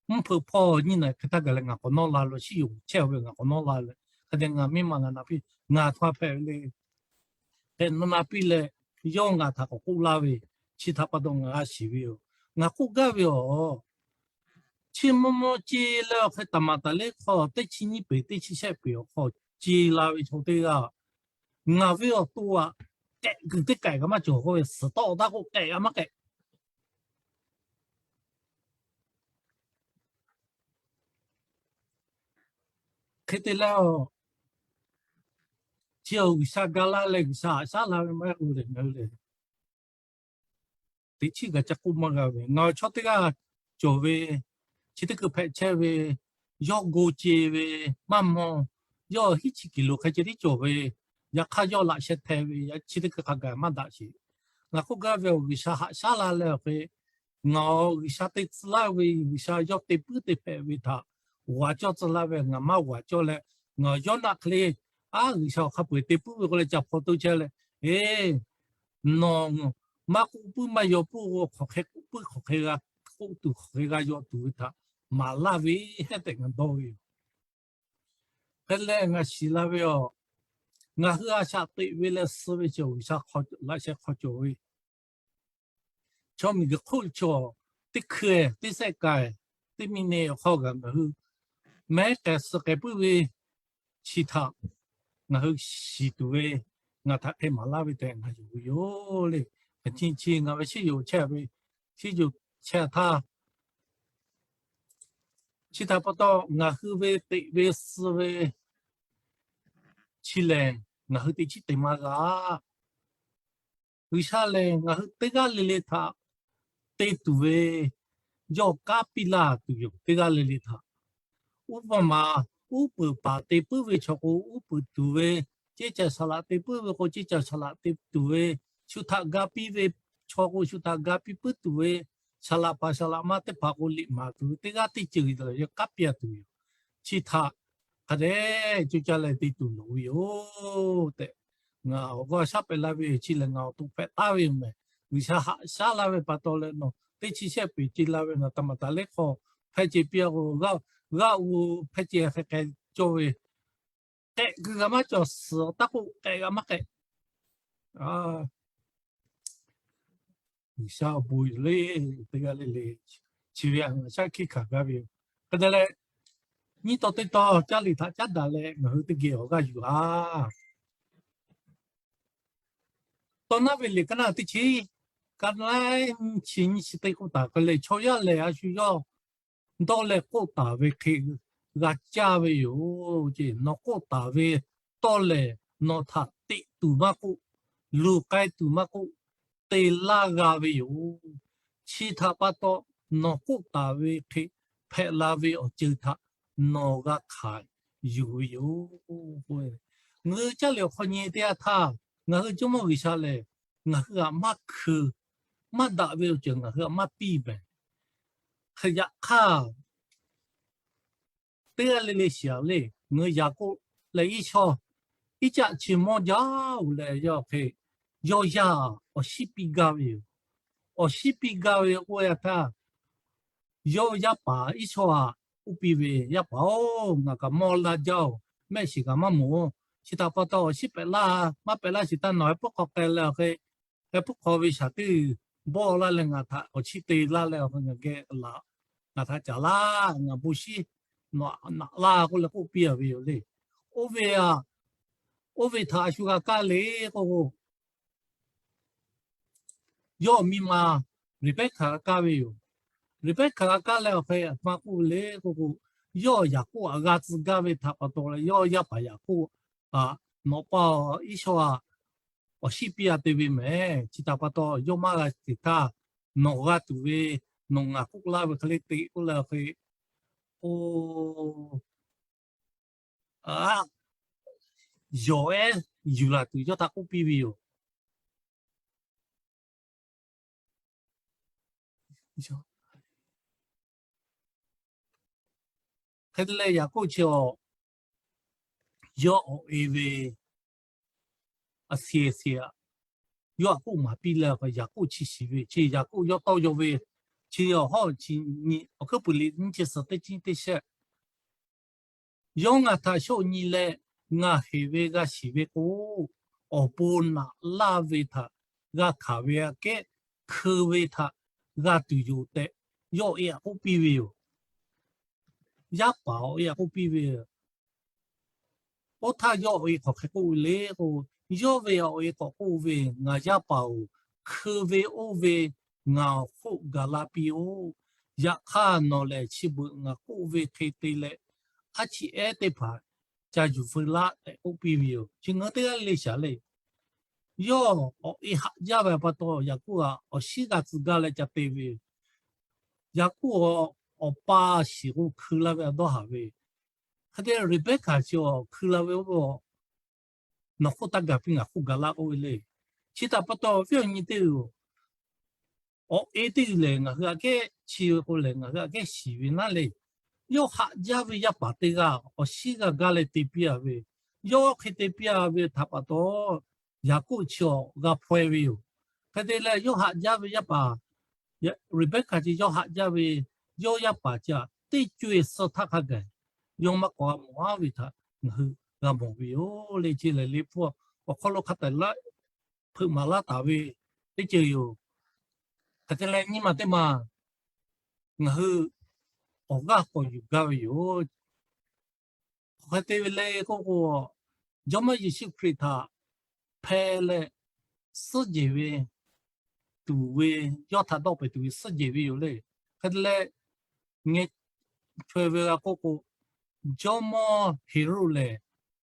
mvuhˇ hpeuꞈ hpawˇ nyiˇ naˬ hk'e htaˇ gaˬ leh ngaˬ k'awꞈ nawˇ la lo, shiˉ yoˬ chehˇ ve ngaˬ k'awꞈ nawˇ la leh, hk'a dehꞈ ngaˬ miˇ ma ngaˬ na piˇ, ngaˬ htaꞈ hpehꞈ ve le. Hk'e nawˬ na piˇ leh, yawˇ ngaˬ htaꞈ k'awꞈ k'oˆ laˇ ve, chi htaꞈ pa taw ngaˬ g'a shiˍ ve yoˬ. Ngaˬ k'oˆ gaˇ ve awˬ, chi mvuhˇ mvuhˇ ce leh awˬ hk'e taˍ maˍ taˍ leh hk'aw teˇ chi nyiˇ peuˬ teˇ chi shehˆ peuˬ awˬ hk'aw ce la ve chaw teˇ g'aˇ, ngaˬ ve awˬ to aꞈ k'ehꞈ kuiˬ teˇ k'ehꞈ kaꞈ maˇ cawˬ k'oˆ ve, suhˍ tawˆ taˇ k'oˆ k'ehꞈ g'a maˇ k'ehꞈ. Hk'e te leh, chi awˬ G'uiˬsha ga laˇ leh G'uiˬsha haꞈ shaˉ la ve maˇ k'oˆ leh ngaˬ hui lehˬ, teꞈ chiˉ gaˬ ca k'oˆ maˇ g'a ve, ngaˬ chaw teˇ g'aˇ cawˬ ve, chi teˇ hkui hpehꞈ chehˇ ve, yawˇ go ce ve, maˇ mawˇ, yawˇ hiˉ chi kiˬ lo hk'a ce tiˉ cawˬ ve, yaꞈ hk'aˇ yawˇ laꞈ sheh hteh ve, chi teˇ hkui hk'a gaˬ maˇ daꞈ sheˍ. Ngaˬ k'oˆ gaˇ ve awˬ, G'uiˬsha haꞈ shaˉ la leh awˬ hk'e, ngaˬ awˬ G'uiˬsha te tcuh laˇ ve, G'uiˬsha yawˇ te puiˉ te hpehꞈ ve htaꞈ g'aꞈ cawˇ tcuh laˇ ve, ngaˬ maˇ g'aꞈ cawˇ leh, ngaˬ yawˇ naˆ hk'e le, aˉ, G'uiˬsha awˬ hk'a peu-eˬ te puiˉ ve k'oˆ leh ca hpaw to chehˇ leh, eˬ, nawˬ maˇ k'oˆ puiˉ maˇ yaw puiˉ k'o, hk'aˬ hk'e k'oˆ puiˉ, hk'aˬ hk'e g'a k'oˆ tuˬ, hk'aˬ hk'e g'a yaw tuˬ ve htaꞈ maˍ laˇ ve hehˉ tehꞈ ngaˬ dawˇ ve yoˬ. Hk'e leh ngaˬ shiˍ la ve awˬ, ngaˬ hui a shaꞈ teꞈ ve leh suh ve chi awˬ G'uiˬsha laꞈ sheh hk'aw cawˬ ve, chaw miˬguiˬ hk'oˆ cawˬ, teˇ hkui teˇ sehˆ k'ai, teˇ miˬ neˬ awˬ hk'aw gaˬ ngaˬ hui mehˉ k'ai suh k'ai puiˉ ve chi htaꞈ ngaˬ hui shiˍ tuˬ ve, ngaˬ htaꞈ hk'e maˍ laˇ ve tehꞈ ngaˬ yonˍ ve yoˬ le. Chi chi ngaˬ ve shiˉ yoˬ chehˇ ve, shiˉ yoˬ chehˇ htaˇ, chi htaꞈ pa taw ngaˬ hui ve teꞈ ve suh ve chi lehˬ, ngaˬ hui teꞈ chiˉ te maˇ g'a. G'uiˬsha lehˬ ngaˬ hui teˇ g'aˇ le le htaꞈ te tuˬ ve yawˇ kanˉ piˇ laˇ tuˬ yoˬ. Teˇ g'aˇ le le htaꞈ, uˉ paˍ maˍ, uˉ peunˍ paˍ te puiˉ ve chaw k'o uˉ peunˍ tuˬ ve, ceˇ caˬ saˍ laꞈ te puiˉ ve k'o ceˇ caˬ saˍ laꞈ te tuˬ ve, shu htaꞈ ga piˇ ve chaw k'o shu htaꞈ ga piˇ puiˉ tuˬ ve, saˍ laꞈ paˍ saˍ laꞈ ma teˇ hpaˍ k'o liꞈ maˍ tuˬ ve, teˇ g'aˇ teˇ ceuˬ lehˬ yawˇ kanˉ piˇ a tuˬ yoˬ. Chi htaꞈ hk'a dehꞈ co caˇ leh te tuˬ loˍ ve yoˬ tehꞈ, ngaˬ awˬ g'aˇ shaˉ pehꞈ laˇ ve yoˬ. Chi lehˬ ngaˬ awˬ to hpehꞈ taˍ ve yoˬ mehˍ. G'uiˬsha haꞈ shaˉ laˇ ve pa taw leh nawˬ teˇ chi shehˆ peuˬ ce la ve ngaˬ taˍ maˍ taˍ leh hk'aw hpehꞈ ce piˇ a k'o, g'aˇ g'aˇ u hpehꞈ ce hk'e k'ai cawˇ ve, k'ehꞈ kuiˬ g'a maˇ cawˬ, suhˍ taˇ k'oˆ k'ehꞈ g'a maˇ k'ehꞈ. G'uiˬsha awˬ bon yoˬ le, teˇ g'aˇ le le, chi ve a ngaˬ shaˉ hkiˆ hkanˍ gaˇ ve yoˬ. Hk'e te leh, nyiˇ taw teˇ taw caˇ liꞈ htaꞈ caˉ daꞈ leh ngaˬ hui teˇ geh awˬ g'aˇ yuˬ a. Tawˇ naˉ ve liꞈ ka naˉ teˇ chi, ka naˉ chi nyiˇ chi teˇ k'oˆ taˍ hk'e leh, chaw yaˇ lehˬ a shu yawˇ dawˇ leh k'oˆ taˍ ve hk'e g'a caˇ ve yoˬ. Nawˬ k'oˆ taˍ ve tawˇ lehˬ, nawˬ htaꞈ teꞈ tuˬ maˇ k'oˆ, luˬ k'ai tuˬ maˇ k'oˆ, te laˇ g'a ve yoˬ. Chi htaꞈ pa taw, nawˬ k'oˆ taˍ ve hk'e hpehꞈ la ve awˬ ceuˬ htaꞈ nawˬ g'a hkanˍ yuˬ ve yoˬ. Ngaˬ hui caˇ liꞈ awˬ hk'aw nyi teˇ yanˇ htaˇ, ngaˬ hui Jawˇmawˇ G'uiˬsha lehˬ, ngaˬ hui htaꞈ maˇ hkui, maˇ daꞈ ve awˬ ceuˬ ngaˬ hui htaꞈ maˇ piˇ mehˍ. Hk'e yaꞈ hk'aˇ, teˇ g'aˇ le le shiˍ a le, ngaˬ hui Yaˍkoˆ leh Iˉsawˇ, Iˉcaˆ chi mawˇ jaˇ oˬ leh yawˇ hk'e, yawˇ yaˇ awˬ shiˉ piˇ gaˇ ve yoˬ. Awˬ shiˉ piˇ gaˇ ve k'oˆ ve htaˇ, yawˇ yaˇ paˍ Iˉsawˇ htaꞈ k'oˆ piˇ ve, Yaˇ paˍ-oˬ, ngaˬ kaꞈ mawˇ laˇ jaˇ oˬ. Mehˆ shiˍ kaꞈ maˇ mawˬ-oˬ. Chi htaꞈ pa taw awˬ shiˉ pehꞈ laˇ, maˇ pehꞈ laˇ shiˍ htaˇ nawˬ heh puiˉ hk'aw k'ai leh awˬ hk'e, heh puiˉ hk'aw ve shaˍ tiˉ bawˆ laˇ leh ngaˬ htaꞈ awˬ chiˇ te laˇ leh awˬ hk'e ngaˬ geh laꞈ, ngaˬ htaꞈ caˍ laˇ, ngaˬ bon shiˉ naꞈ laˇ k'oˆ leh k'oˆ piˇ a ve yoˬ le. Oˇ ve a, oˇ ve htaꞈ a shu g'a kaˇ le k'o, yawˇ miˇ ma Reˍbehˇkaˍ g'a kaˇ ve yoˬ. Reˍbehˇkaˍ g'a kaˇ leh awˬ hk'e a htoꞈ ma k'oˆ le k'o k'o, yawˇ Yaˍkoˆ htaꞈ g'a tcuh gaˇ ve htaꞈ pa taw leh yawˇ yaˇ paˍ Yaˍkoˆ htaꞈ, nawˬ pa Iˉsawˇ htaꞈ awˬ shiˉ piˇ a te ve mehˍ. Chi htaꞈ pa taw yawˇ maˇ g'a te htaˇ, nawˬ g'a tuˬ ve, nawˬ ngaˬ k'oˆ laˇ ve hk'e le te k'oˆ leh awˬ hk'e, o, a, yawˬ ehˉ yuˬ laˬ tuˬ yawˇ htaꞈ k'oˆ piˇ ve yoˬ. Hk'e te leh Yaˍkoˆ chi awˬ, yawˇ awˬ e ve a siˍ siˍ a, yawˇ htaꞈ k'oˆ maˍ piˇ leh Yaˍkoˆ chi shiˍ ve, chi Yaˍkoˆ yawˇ tawˇ yaw ve, chi awˬ hawˉ chi nyi awˬ hkuiˉ puiˍ liꞈ nyiˇ chi suhˍ teˇ chi teˇ shehˆ, yawˇ ngaˬ htaꞈ shoˆ nyi leh ngaˬ heˍ ve g'a shiˍ ve k'o, awˬ bon naꞈ laˇ ve htaꞈ g'a hkanˍ ve aꞈ kehˉ hkeu ve htaꞈ g'a tuˬ yoˬ tehꞈ, yawˇ awˬ e aꞈ k'oˆ piˇ ve yoˬ. Yaˇ paˍ awˬ e aꞈ k'oˆ piˇ ve yoˬ. Oˇ htaˇ yawˇ awˬ e k'awꞈ hk'e k'oˆ ve le k'o, yawˇ ve awˬ e k'awꞈ k'oˆ ve, Ngaˬ yaˇ paˍ-oˬ, hkeu ve oˇ ve ngaˬ awˬ hk'oˆ gaˬ la piˇ-oˆ. Yaꞈ hk'aˇ nawˬ lehˬ chi beuꞈ ngaˬ k'oˆ ve hk'e te leh, aˉ chiˇ ehˉ teˇ hpaˍ ca yuˬ feu laˆ tehꞈ k'oˆ piˇ ve yoˬ. Chi ngaˬ hui teˇ g'aˇ le shaˍ le. Yawˇ awˬ e haꞈ jaˇ ve pa taw, Yaˍkoˆ htaꞈ awˬ shinˉ g'a tcuh gaˇ leh ca te ve yoˬ. Yaˍkoˆ awˬ pa shiˍ k'o hkui la ve a dawˇ haˍ ve, hk'e te Reˍbehˇkaˍ chi awˬ hkui la ve oˇ ve, Nawˬ hk'oˆ taˇ gaˬ piˇ, ngaˬ hk'oˆ gaˬ laˇ k'oˆ ve le. Chi htaꞈ pa taw, viˉ awˬ nyi teˇ g'uiˬ, awˬ e teˇ g'uiˬ lehˬ ngaˬ hui aꞈ kehˉ, chi ve k'o lehˬ ngaˬ hui aꞈ kehˉ shiˍ ve naˉ le. Yawˇ haꞈ jaˇ ve yaˇ paˍ teˇ g'aˇ awˬ shinˉ g'a gaˇ leh te piˇ-a ve, yawˇ hk'e te piˇ-a ve htaꞈ pa taw, Yaˍkoˆ chi awˬ g'a hpaweh ve yoˬ. Hk'e te leh, yawˇ haꞈ jaˇ ve yaˇ paˍ Reˍbehˇkaˍ chi yawˇ haꞈ jaˇ ve, yawˇ yaˇ paˍ chi aꞈ teˇ co-e suh htaˇ hk'a gaˬ, yawˇ maˇ k'awꞈ g'a mawˬ-a ve htaꞈ ngaˬ hui g'a mawˬ ve yoˬ le. Chi lehˬ, Liꞈ hpu awˬ hk'aw lo hk'a taiˍ laˇ hpeuꞈ maˍ laˇ taˍ ve teˇ ceuˬ yoˬ. Hk'e te leh, nyiˇ maˬ teˇ maˬ ngaˬ hui awˬ g'aˇ k'awꞈ yuˬ gaˇ ve yoˬ. Hk'aˬ hk'e te ve le k'oˆ k'o, Jawˇmawˇ Yeˍsuˆ Hkriꞈ htaꞈ hpeh leh suhˉ jehˬ ve tuˬ ve, yawˇ htaꞈ dawˆ pehˍ tuˬ ve suhˉ jehˬ ve yoˬ le. Hk'e te leh, ngeh chaweh ve g'a k'oˆ k'o, Jawˇmawˇ Heˍroˆ lehˬ,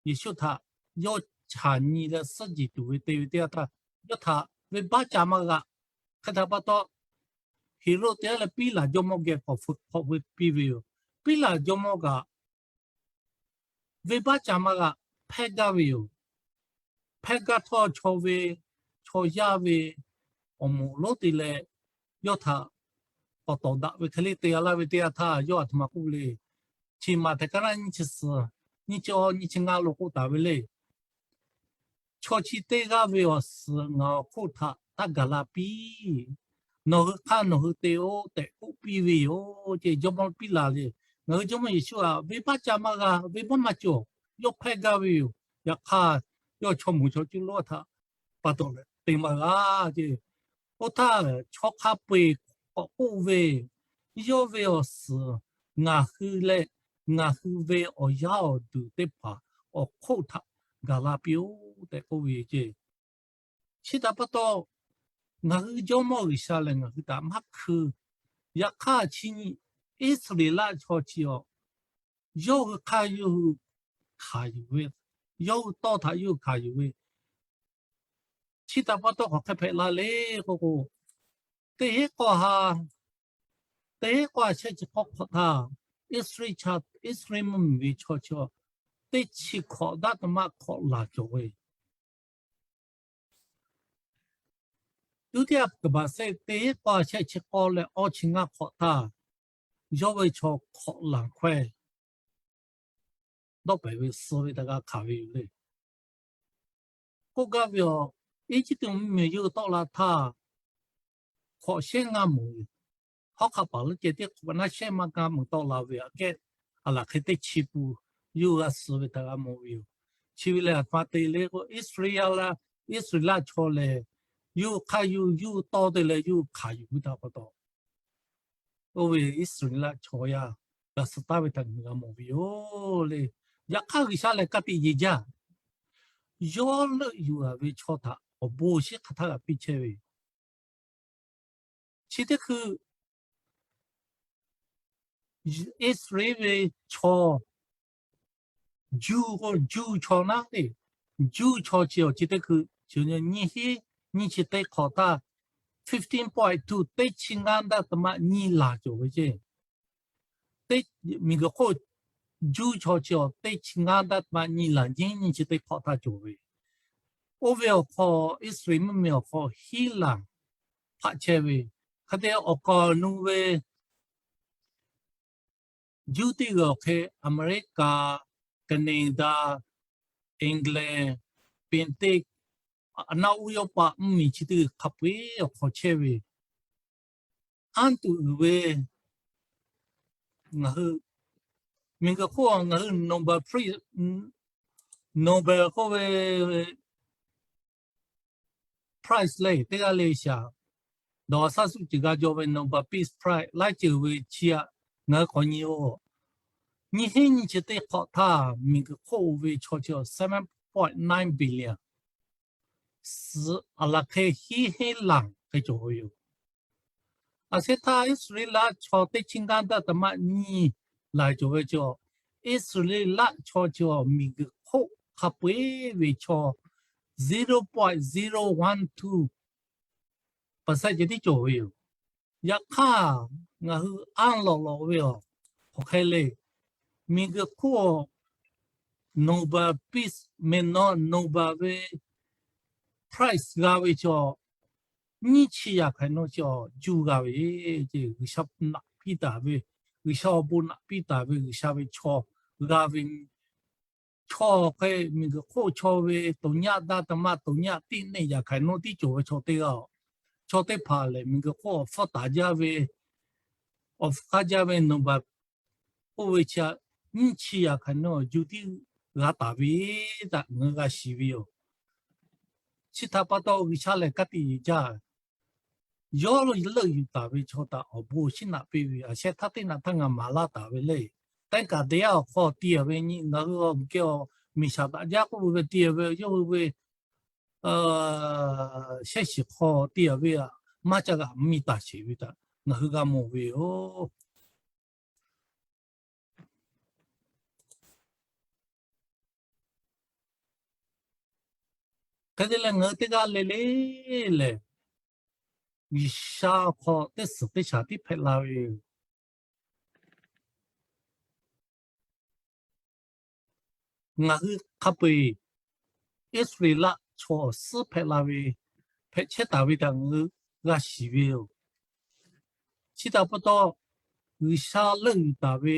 Yeˍsuˆ htaꞈ yawˇ chaꞈ nyi leh suhˉ jehˬ tuˬ ve te ve teˇ yanˇ htaˇ, yawˇ htaꞈ venˇbaˆ ca maˇ g'a. Hk'e htaꞈ pa taw, Heˍroˆ teˇ g'aˇ leh Piˉlaꞈ jawˇmawˇ geh k'awꞈ hpu hk'awꞈ ve piˇ ve yoˬ. Piˉlaꞈ jawˇmawˇ kaꞈ venˇbaˆ ca maˇ g'a, hpehˇ gaˇ ve yoˬ. Hpehˇ gaˇ htawˇ, chaw ve, chaw yaˇ ve awˬ moˍ lonˉ te leh, yawˇ htaꞈ k'awꞈ tawˍ daꞈ ve hk'e le te g'a laˇ ve teˇ yanˇ htaˇ, yawˇ aˬ htoꞈ ma k'oˆ le. Chi maˬ htaꞈ kaˉ naˉ nyiˇ chi suhˍ, nyiˇ chi awˇ, nyiˇ chi ngaˇ lo k'oˆ taˍ ve le. Chaw chi teˇ g'aˇ ve awˬ suhˍ ngaˬ awˬ hk'oˆ htaꞈ taˇ gaˬ la piˇ. Nawˬ hui hk'aˇ nawˬ hui te-oˆ tehꞈ k'oˆ piˇ ve yoˬ ce. Jawˇmawˇ Piˉlaꞈ le, ngaˬ hui Jawˇmawˇ Yeˍsuˆ htaꞈ venˇbaˆ ca maˇ g'a, venˇbaˆ maˇ cawˬ, yawˇ hpehˇ gaˇ ve yoˬ. Yaꞈ hk'aˇ, yawˇ chaw moˍ chaw cuˇ lonˉ htaꞈ pa taw leh te maˇ g'a ce. Oˇ htaˇ, chaw hk'a peu-eˬ k'awꞈ k'oˆ ve, yawˇ ve awˬ suhˍ ngaˬ hui leh ngaˬ hui ve awˬ yaˇ awˬ duˬ teˇ hpaˍ awˬ hk'oˆ htaꞈ gaˬ la piˇ-oˆ tehꞈ k'oˆ ve ce. Chi htaꞈ pa taw, ngaˬ hui Jawˇmawˇ G'uiˬsha lehˬ ngaˬ hui htaꞈ maˇ hkui. Yaꞈ hk'aˇ, chi nyi Iˉsaˍreˍlaˆ chaw chi awˬ, yawˇ hui hk'aˇ yawˇ hui hkanˍ yuˬ ve, yawˇ hui tawˇ htaꞈ yawˇ hui hkanˍ yuˬ ve, chi htaꞈ pa taw k'awꞈ hk'e hpehꞈ la le k'oˆ k'o, teˇ heˉ k'awˇ ha, teˇ heˉ k'awˇ ha shehˆ chi k'awˇ hk'awꞈ htaˇ, Iˉsaˍreˍlaˆ, Iˉsaˍreˍlaˆ mvuhˇmiˬ ve chaw chi teˇ chi hkawꞈ daꞈ taꞈ maˇ hkawꞈ laˬ cawˬ ve. Tuˇ tiˉ a kaˍ baˬ sehˆ teˇ heˉ k'awˇ ha shehˆ chi k'awˇ leh awˇ chi ngaˇ hk'awꞈ htaˇ, yawˇ ve chaw hkawꞈ laˬ hkawehˇ dawˆ pehˍ ve suh ve htaꞈ g'a hkanˍ ve yoˬ le. K'oˆ gaˇ ve awˬ, Eˇjiˇtuꞈ mvuhˇmiˬ yawˇ hui tawˆ la htaˇ, hkawꞈ shehˆ ngaˇ mawˬ ve, hawˉ hk'aˆ paˍ leuˉ ceh teˇ hk'awꞈ naˉ shehˆ maˇ ngaˇ mawˬ tawˆ la ve aꞈ kehˉ, aˬ laˬ hk'e teˇ chi pun yawˇ hui g'a suh ve htaꞈ g'a mawˬ ve yoˬ. Chi ve lehˬ, aˬ htoꞈ ma te le k'o, Iˉsaˍreˍlaˆ, Iˉsaˍreˍlaˆ chaw lehˬ, yawˇ hui hk'aˇ yawˇ hui tawˇ te leh yawˇ hui hkanˍ yuˬ ve htaꞈ pa taw, oˇ ve Iˉsaˍreˍlaˆ chaw yaˇ g'a suh taˍ ve htaꞈ ngaˬ hui g'a mawˬ ve yoˬ le. Yaꞈ hk'aˇ, G'uiˬsha lehˬ ka tiꞈ yeˬ jaˇ. Yawˇ leuˆ yuˬ-a ve chaw htaꞈ awˬ bon shiˉ hk'aˬ htaˇ g'a piˇ chehˇ ve yoˬ. Chi teˇ hkui Iˉsaˍreˍlaˆ ve chaw, Juˇ k'o, Juˇ chaw naˉ le, Juˇ chaw chi awˬ chi teˇ hkui, nyiˇ heˉ nyiˇ chi teˇ hk'awꞈ htaˇ, fifteen point two, teˇ chi ngaˇ daꞈ taꞈ maˇ nyiˇ laˬ cawˬ ve ce. Teˇ, miˬguiˬ hk'oˆ Juˇ chaw chi awˬ teˇ chi ngaˇ daꞈ taꞈ maˇ nyiˇ laˬ nyiˇ nyiˇ chi teˇ hk'awꞈ htaˇ cawˬ ve. Oˇ ve awˬ hk'aw, Iˉsaˍreˍlaˆ mvuhˇmiˬ awˬ hk'aw hiˉ laˬ hpaˆ chehˇ ve, hk'e te awˬ kaˍ awˬ nu ve Juˇ teˇ g'uiˬ awˬ hk'e, Aˍmeˍriˆkaˍ, Kaˍneˍdaˍ, England, Penˍteˇ, aˬ naˆ uˉ Yawˇpaˆ mvuhˇmiˬ chi teˇ g'uiˬ hk'a peu-eˬ awˬ hk'aw chehˇ ve, anˇ tuꞈ uiˍ ve, ngaˬ hui, miˬguiˬ hk'oˆ ngaˬ hui Nobel Prize, Nobel k'oˆ ve, prize lehˬ teˇ g'aˇ le shaˍ. Dawˬ a shaˉ suˆ ceuˬ g'a jaw ve Nobel Peace Prize laiˉ ceuˬ ve chi aꞈ ngaˬ hui k'awꞈ nyi-oˬ. Nyiˇ hinˉ nyiˇ chi teˇ hk'awꞈ htaˇ, miˬguiˬ hk'oˆ ve chaw chi seven point nine billion, suhˍ aˬ laˬ hk'e hiˉ hinˉ lanˬ hk'e cawˬ ve yoˬ. Aˬ shehˉ htaˇ Iˉsaˍreˍlaˆ chaw teˇ chi ngaˇ daˇ taˍ maˆ nyiˇ laiˬ cawˬ ve chaw, Iˉsaˍreˍlaˆ chaw chi miˬguiˬ hk'oˆ hk'a peu-eˬ ve chaw zero point zero one two percent ceh tiˉ cawˬ ve yoˬ. Yaꞈ hk'aˇ, ngaˬ hui anˇ lawꞈ lawꞈ ve awˬ hk'aw hk'e le, miˬguiˬ hk'oˆ Nobel Peace, meh nawˉ Nobel ve prize g'a ve chaw nyiˇ chi yaꞈ hk'aˇ nawˉ chaw juˇ g'a ve, G'uiˬsha naꞈ piˇ taˍ ve, G'uiˬsha awˬ bon naꞈ piˇ taˍ ve G'uiˬsha ve chaw g'a ve, chaw hk'e miˬguiˬ hk'oˆ chaw ve toꞈ nyaˆ daˇ taˍ maˆ toꞈ nyaˆ tiˉ neˇ yaꞈ hk'aˇ nawˉ tiˉ cawˬ ve chaw teˇ g'aˇ-oˬ. Chaw teˇ hpaˍ lehˬ miˬguiˬ hk'oˆ awˬ hpfuhˇ taˍ jaˇ ve, awˬ hpfuhˇ hk'aˇ jaˇ ve Nobel k'oˆ ve chi nyiˇ chi yaꞈ hk'aˇ nawˉ juˇ tiˉ g'a taˍ ve htaꞈ ngaˬ hui g'a shiˍ ve yoˬ. Chi htaꞈ pa taw G'uiˬsha lehˬ ka tiꞈ yeˬ jaˇ. Yawˇ leuˆ yuˬ taˍ ve chaw htaꞈ awˬ bon awˬ shinˉ naꞈ piˇ ve, aˬ shehˉ htaˇ teˇ naꞈ htaˇ ngaˬ maˍ laˇ taˍ ve le. Teˇ kaꞈ teˇ yanˇ awˬ hk'aw te-a ve nyi ngaˬ hui awˬ geh awˬ miˬ shaˍ daꞈ jaˇ k'oˆ ve te-a ve yawˇ hui ve shehˆ shiˍ hk'aw te-a ve aꞈ maˇ ca g'a miˇ taˍ sheˍ ve htaꞈ ngaˬ hui g'a mawˬ ve yoˬ. Hk'e te leh ngaˬ hui teˇ g'aˇ le le lehˬ, G'uiˬsha awˬ hk'aw teˇ suhˍ teˇ shaˍ tiˉ hpehꞈ la ve yoˬ. Ngaˬ hui hk'a peu-eˬ Iˉsaˍreˍlaˆ chaw awˬ suhˉ hpehꞈ la ve, hpehꞈ chehˇ taˍ ve htaꞈ ngaˬ hui g'a shiˍ ve yoˬ. Chi htaꞈ pa taw, G'uiˬsha leuˆ yuˬ taˍ ve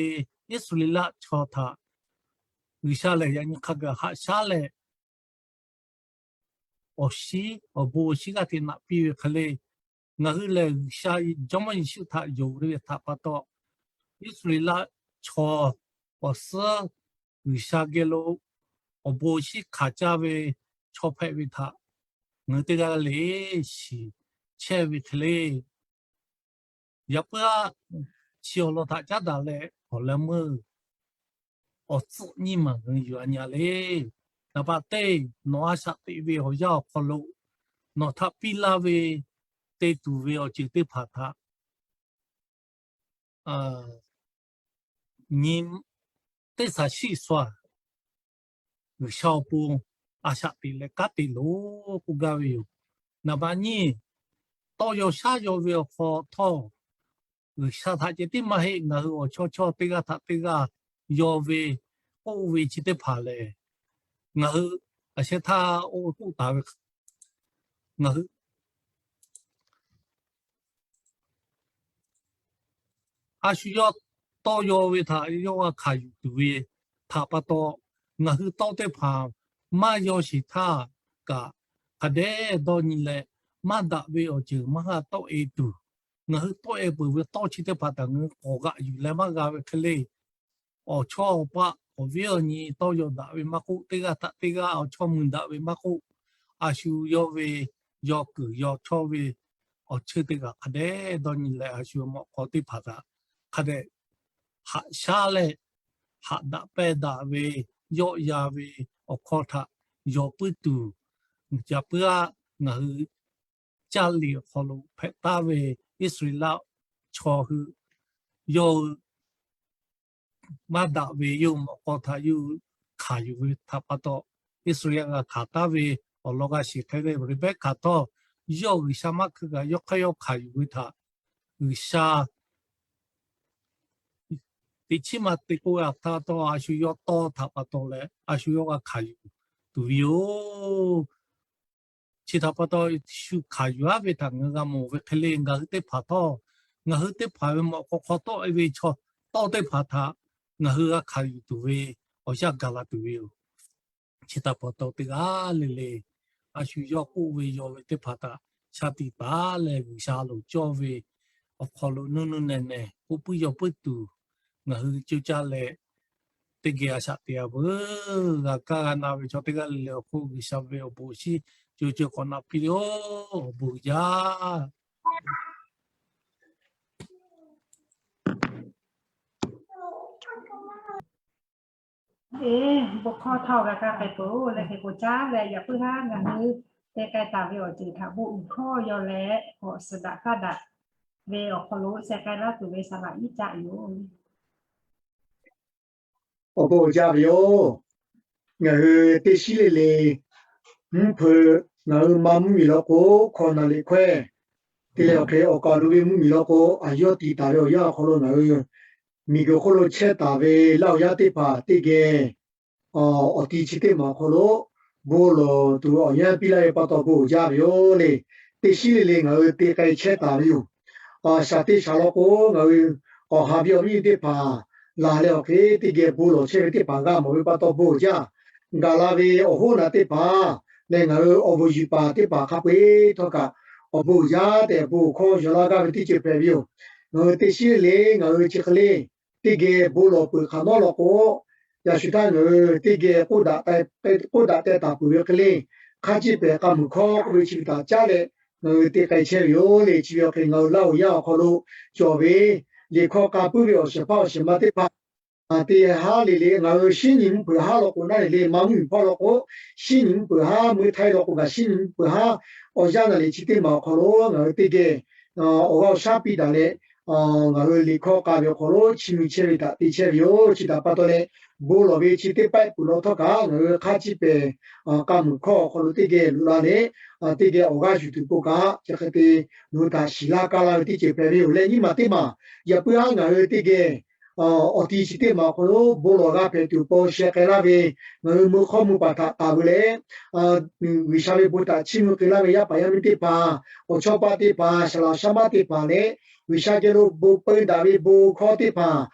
Iˉsaˍreˍlaˆ chaw htaꞈ G'uiˬsha lehˬ yaꞈ nyi hk'a gaˬ haꞈ shaˉ leh, awˬ shinˉ awˬ bon awˬ shinˉ g'aˇ hteꞈ naꞈ piˇ ve hk'e le, ngaˬ hui lehˬ G'uiˬsha Jawˇmawˇ Yeˍsuˆ htaꞈ yonˍ ve htaꞈ pa taw, Iˉsaˍreˍlaˆ chaw awˬ suhˉ G'uiˬsha geh lo awˬ bon awˬ shinˉ hkanˍ caˇ ve chaw hpehꞈ ve htaꞈ ngaˬ hui teˇ g'aˇ le shiˍ chehˇ ve hk'e le. Yaꞈ puiˉ aꞈ, chi awˬ lawn htaꞈ caˉ daꞈ leh awˬ leh meuˇ awˬ tcuhˆ nyiˇ maˬ ngaˬ hui yuˬ-a nyi-a le. Naˍ baꞈ teˇ, nawˬ a shaꞈ teꞈ ve awˬ yanˇ awˬ hk'aw lo nawˬ htaꞈ piˇ laˇ ve te tuˬ ve awˬ ceuˬ teˇ hpaˍ htaꞈ nyi teˇ shaˍ shiˆ shuaˍ G'uiˬsha awˬ pon a shaꞈ teꞈ leh kanˉ te loˬ k'oˆ gaˇ ve yoˬ. Naˍ baꞈ nyiˇ, tawˇ yaw shaˉ yaw ve awˬ hk'aw htawˇ, G'uiˬsha htaꞈ ceh tiˉ maˇ heˆ, ngaˬ hui awˬ chawˇ chawˇ teˇ g'aˇ htaꞈ teˇ g'aˇ yaw ve k'oˆ ve chi teˇ hpaˍ lehˬ, ngaˬ hui aˬ shehˍ htaˇ oˇ ve k'oˆ taˍ ve, ngaˬ hui a shu yawˇ tawˇ yaw ve htaꞈ yawˇ g'a hkanˍ yuˬ tuˬ ve htaꞈ pa taw, ngaˬ hui tawˇ teˇ hpaˍ maˇ yaw sheˍ htaˇ kaꞈ, hk'a dehꞈ dawˇ nyi leh, maˇ daꞈ ve awˬ ceuˬ maˇ g'a tawˆ-e tuˬ, ngaˬ hui tawˆ-e peuˬ ve tawˇ chi teˇ hpaˍ htaꞈ ngaˬ hui k'awꞈ g'aꞈ yuˬ leh maˇ g'a ve hk'e le. Awˬ chawˇ awˬ paˆ awˬ viˉ awˬ nyi tawˇ yaw daꞈ ve maˇ k'oˆ, teˇ g'aˇ htaꞈ teˇ g'aˇ awˬ chawˇ mui daꞈ ve maˇ k'oˆ, a shu yawˇ ve yaw kuiˬ yaw chawˇ ve awˬ chawˇ teˇ g'aˇ hk'a dehꞈ dawˇ nyi leh, a shu mawꞈ k'aw teˇ hpaˍ htaꞈ hk'a dehꞈ haꞈ shaˉ leh, haꞈ daꞈ pehnˇ daꞈ ve, yawˆ yan ve awˬ hkawˇ htaꞈ yaw puiˉ tuˬ, yaꞈ puiˉ aꞈ ngaˬ hui caˇ liꞈ awˬ hk'aw lo hpehꞈ taˍ ve Iˉsaˍreˍlaˆ chaw hui yawˇ hui maˇ daꞈ ve yawˇ hui mawꞈ k'aw htaꞈ yawˇ hui hkanˍ yuˬ ve htaꞈ pa taw, Iˉsaˍreˍlaˆ g'a hkanˍ taˍ ve awˬ lawn g'a shiˍ hk'e le, Reˍbehˇkaˍ htawˇ yawˇ G'uiˬsha maˇ hkui kaꞈ yawˇ hk'aˇ yawˇ hkanˍ yuˬ ve htaꞈ G'uiˬsha teꞈ chiˉ maˇ te k'oˆ ve htaꞈ pa taw, a shu yawˇ tawˇ htaꞈ pa taw leh a shu yawˇ g'a hkanˍ yuˬ tuˬ ve yoˬ. Chi htaꞈ pa taw, shu hkanˍ yuˬ-aˉ ve htaꞈ ngaˬ hui g'a mawˬ ve hk'e le, ngaˬ hui teˇ hpaˍ htawˇ, ngaˬ hui teˇ hpaˍ ve mawꞈ k'aw hk'aw tawˆ-e ve chaw tawˇ teˇ hpaˍ htaꞈ ngaˬ hui g'a hkanˍ yuˬ tuˬ ve awˬ yanˇ gaˬ la tuˬ ve yoˬ. Chi htaꞈ pa taw, teˇ g'aˇ le le a shu yawˇ k'oˆ ve yaw ve teˇ hpaˍ htaꞈ shaˍ tiꞈ taˍ leh, G'uiˬsha loˍ cawˇ ve awˬ hk'aw lo nuˇ nuˇ nehˬ nehˬ k'oˆ puiˉ yaw puiˉ tuˬ, ngaˬ hui coˇ caˇ leh teˇ geh a shaꞈ teꞈ-a veuˬ. G'a kaˇ g'a na ve chaw teˇ g'aˇ le le awˬ hk'oˆ G'uiˬsha ve awˬ bon awˬ shinˉ co co k'awꞈ naꞈ piˇ ve yoˬ. Awˬ bon uiˍ jaˇ. Eˬ, bon hkawˇ htawˇ g'a kaˇ k'ai peuˬ-oˬ. Leh hk'e k'o caˉ leh yaꞈ puiˉ haˉ ngaˬ hui te k'ai taˍ ve awˬ ceuˬ htaꞈ bon uiˍ hkawˇ yaw leh k'awꞈ suhˍ daꞈ kaˇ daꞈ ve awˬ hk'aw lo sheh k'ai laˇ tuˬ ve saˍ laꞈ iˉ caˆ yoˬ. Awˬ bon uiˍ jaˇ ve yoˬ. Ngaˬ hui teˇ shiˉ le le mvuhˇ hpeuꞈ ngaˬ hui ma mvuhˇ miˬ law k'o, hkawꞈ naˍ liꞈ hkawehˇ te leh awˬ hk'e awˬ kaˍ lo ve mvuhˇ miˬ law k'o, aˬ yawˇ tiˍ taˍ ve awˬ yanˇ awˬ hk'aw lo ngaˬ hui miˬ guiˬ hk'oˆ lo chehˇ taˍ ve Laˇ huˍ yaˇ teˇ hpaˍ teˇ geh awˬ ti chi teˇ maˬ awˬ hk'aw lo bon lawˬ tuˬ awˬ yanˇ piˇ laˇ ve pa taw bon uiˍ jaˇ ve yoˬ le. Teˇ shiˉ le le ngaˬ hui te k'ai chehˇ taˍ ve yoˬ. Shaˍ teˇ shaˍ law k'o, ngaˬ hui awˬ ha viˇ awˬ viˉ teˇ hpaˍ laˬ leh awˬ hk'e teˇ geh bon lawˬ chehˇ ve teˇ hpaˍ g'a mawˬ ve pa taw bon uiˍ jaˇ. Gaˬ la ve awˬ hoˉ naꞈ teˇ hpaˍ leh ngaˬ hui awˬ bon yuˬ paˍ teˇ hpaˍ hk'a peu-eˬ htawˇ kaꞈ awˬ bon uiˍ jaˇ tehꞈ bon hkawˇ yaw laˇ gaˇ ve teˇ ceuˬ hpehꞈ ve yoˬ. Ngaˬ hui teˇ shiˉ le le ngaˬ hui chi hk'e le teˇ geh bon lawˬ peuˬ hk'awꞈ nawˉ law k'o, yaꞈ shu htaˇ ngaˬ hui teˇ geh k'oˆ daꞈ teh taˍ peuˬ ve hk'e le, hk'a ciˇ pehˍ k'a muiˬ hkawˇ k'oˆ ve chi ve htaꞈ caˉ leh ngaˬ hui te k'ai chehˇ ve yoˬ le. Chi ve awˬ hk'e ngaˬ hui Laˇ huˍ yaˇ awˬ hk'aw lo cawˬ ve liꞈ hkawˇ k'a puiˉ ve awˬ shehˍ hpaˇ awˬ shehˍ ma teˇ hpaˍ teˇ haˉ le le ngaˬ hui shiˉ nyi mvuhˇ hpeuꞈ haˉ law k'o naˉ le le ma mvuhˇ miˬ hpawˇ law k'o, shiˉ nyi mvuhˇ hpeuꞈ haˉ meuˇ htaiˇ law k'o kaꞈ shiˉ nyi mvuhˇ hpeuꞈ haˉ awˬ yanˇ naˍ liꞈ chi teˇ maˬ awˬ hk'aw lo ngaˬ hui teˇ geh awˬ g'aˇ awˬ shaˉ piˇ daꞈ leh ngaˬ hui liꞈ hkawˇ k'a ve awˬ hk'aw lo chiˇ mvuh chehˇ ve htaꞈ te chehˇ ve yoˬ. Chi htaꞈ pa taw leh bon lawˬ ve chi teˇ pawˆ peuˬ law htawˇ kaꞈ ngaˬ hui hk'a ciˇ pehˍ k'a muiˬ hkawˇ awˬ hk'aw lo teˇ geh loꞈ la leh teˇ geh awˬ g'aˇ yuˬ tuˬ k'o kaꞈ chi hk'e te nawˬ hui htaꞈ shiˍ laˇ kaˇ laˇ ve teˇ ceuˬ hpehꞈ ve yoˬ. Leh nyiˇ maˬ teˇ maˬ yaꞈ puiˉ haˉ ngaˬ hui teˇ geh awˬ ti chi teˇ maˬ awˬ hk'aw lo bon lawˬ g'a hpehꞈ tuˬ awˬ pon sheh k'ai laˇ ve ngaˬ hui meuˇ hk'awˇ meuˇ paˍ htaꞈ taˍ veu leh G'uiˬsha ve bon htaꞈ chiˇ mvuh k'ai laˇ ve yaˇ paˍ yaˇ miˇ teˇ hpaˍ, awˬ chawˇ paˆ teˇ hpaˍ, saˍ laꞈ shaˉ maˉ teˇ hpaˍ leh G'uiˬsha geh lo bon peu daꞈ ve bon hkawˇ teˇ hpaˍ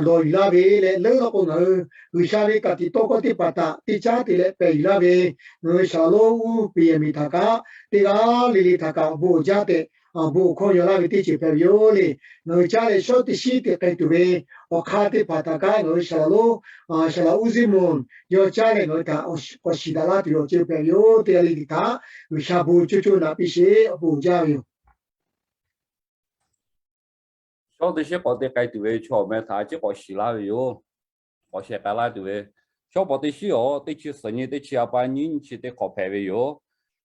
lawˬ yuˬ laˇ ve leh leuˉ law k'o ngaˬ hui G'uiˬsha ve ka tiꞈ tawˇ hkawˇ teˇ hpaˍ htaꞈ teˇ caˉ te leh pehˬ yuˬ laˇ ve ngaˬ hui saˍ laꞈ lonˉ Hpu Yehˬ miˬ htaꞈ kaꞈ teˇ g'aˇ le le htaꞈ kaꞈ awˬ bon uiˍ jaˇ tehꞈ awˬ bon awˬ hkawˇ yaw laˇ ve teˇ ceuˬ hpehꞈ ve yoˬ le. Ngaˬ hui caˉ leh shawˉ teˇ shiˉ te k'ai tuˬ ve awˬ hk'aˇ teˇ hpaˍ htaꞈ kaꞈ ngaˬ hui saˍ laꞈ lonˉ, saˍ laꞈ uˉ ziˉ mvuhˇ yaw caˉ leh ngaˬ hui htaꞈ k'awꞈ shiˍ daꞈ laˇ tuˬ ve awˬ ceuˬ hpehꞈ ve yoˬ. Teˇ g'aˇ le le htaꞈ G'uiˬsha bon coˇ coˇ naꞈ piˇ sheˍ. Awˬ bon uiˍ jaˇ ve yoˬ. Shawˉ teˇ shiˉ k'awꞈ te k'ai tuˬ ve chaw awˬ meh htaꞈ a ciˉ k'awꞈ shiˍ laˇ ve yoˬ. K'awꞈ sheh k'ai laˇ tuˬ ve, shawˉ pawˍ teˇ shiˉ awˬ teˇ chi suhˍ nyi teˇ chi a pa nyiˇ nyi chi teˇ hk'awꞈ hpehꞈ ve yoˬ.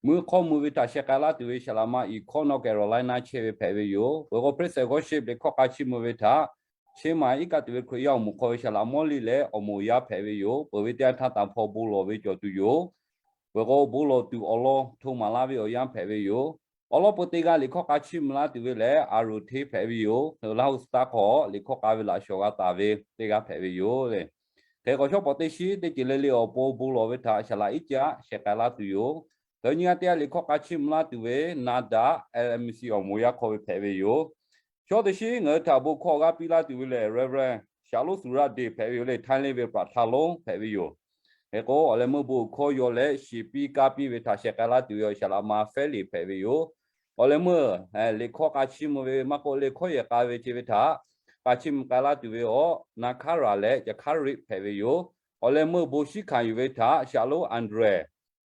Meuˇ hk'awˇ mvuh ve htaꞈ sheh k'ai laˇ tuˬ ve saˍ laꞈ ma iˍ hkawˇ North Carolina chehˇ ve hpehꞈ ve yoˬ. Peuˬ k'o Praise and Worship liꞈ hkawˇ k'a chiˇ mvuh ve htaꞈ Chiang Mai iˉ kaˆ tuˬ ve Hkriꞈ yaˇ awˬ moˍ hk'aw ve saˍ laꞈ mawˇ liˇ leh awˬ moˍ yaˇ hpehꞈ ve yoˬ. Peuˬ ve teˇ yanˇ htaˇ taˍ hpaw bon lawˬ ve cawˬ tuˬ yoˬ. Peuˬ k'o bon lawˬ tuˬ awˬ lawn hto maˍ laˇ ve awˬ yanˇ hpehꞈ ve yoˬ. Awˬ lawn peu teˇ g'aˇ liꞈ hkawˇ k'a chiˇ mvuh laˇ tuˬ ve lehˬ, a roˍ hteˇ hpehꞈ ve yoˬ. Laˇ huˍ suh taˇ hk'aw liꞈ hkawˇ k'a ve laꞈ shawˍ g'a taˍ ve teˇ g'aˇ hpehꞈ ve yoˬ le. Hk'e k'o shawˉ pawˍ teˇ shiˉ teˇ ceuˬ le le awˬ pon bon lawˬ ve htaꞈ saˍ laꞈ iˉ caˆ sheh k'ai laˇ tuˬ yoˬ. Hk'e nyi g'aˇ teˇ g'aˇ liꞈ hkawˇ k'a chiˇ mvuh laˇ tuˬ ve Naˍdaˍ L M C awˬ moˍ yaˇ hk'aw ve hpehꞈ ve yoˬ. Shawˉ teˇ shiˉ ngaˬ hui htaꞈ bon hkawˇ g'aˇ piˇ laˇ tuˬ ve lehˬ Reverend Shaˍlonˉ Suˍraˆ Deˍ hpehꞈ ve yoˬ le, Thailand ve Praˍhtaˍlonˉ hpehꞈ ve yoˬ. Hk'e k'o awˬ leh meuˇ bon hkawˇ yaw leh shiˍ piˇ kaˇ piˇ ve htaꞈ sheh k'ai laˇ tuˬ ve awˬ saˍ laꞈ ma Fairley hpehꞈ ve yoˬ. Awˬ leh meuˇ liꞈ hkawˇ k'a chiˇ mvuh ve maˇ k'oˆ, liꞈ hkawˇ yehˬ k'a ve ce ve htaꞈ k'a chiˇ mvuh k'ai laˇ tuˬ ve awˬ Naˍ hkaˉ raˍ leh Caˍ hkaˉ riˆ hpehꞈ ve yoˬ. Awˬ leh meuˇ bon shiˉ hkanˍ yuˬ ve htaꞈ Shaˍlonˉ Andrew,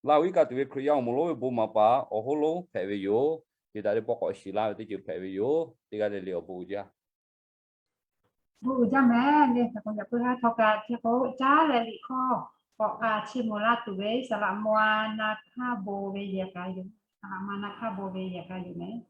Laˇ huˍ iˉ kaˆ tuˬ ve Hkriꞈ yaˇ awˬ moˍ lonˉ ve bon maˍ paˍ awˬ hoˉ lonˉ hpehꞈ ve yoˬ. Chi htaꞈ teˇ pawˆ k'awꞈ shiˍ laˇ ve teˇ ceuˬ hpehꞈ ve yoˬ. Teˇ g'aˇ le le awˬ bon uiˍ jaˇ. Bon uiˍ jaˇ mehˍ le. Hk'e k'o yaꞈ puiˉ haˉ htawˇ kaꞈ hk'e k'o caˉ leh liꞈ hkawˇ k'awꞈ k'a chiˇ mvuh laˇ tuˬ ve saˍ laꞈ ma Naˍ hkaˉ bon ve yehˬ k'a yoˬ. Saˍ laꞈ ma Naˍ hkaˉ bon ve yehˬ k'a yoˬ mehˍ.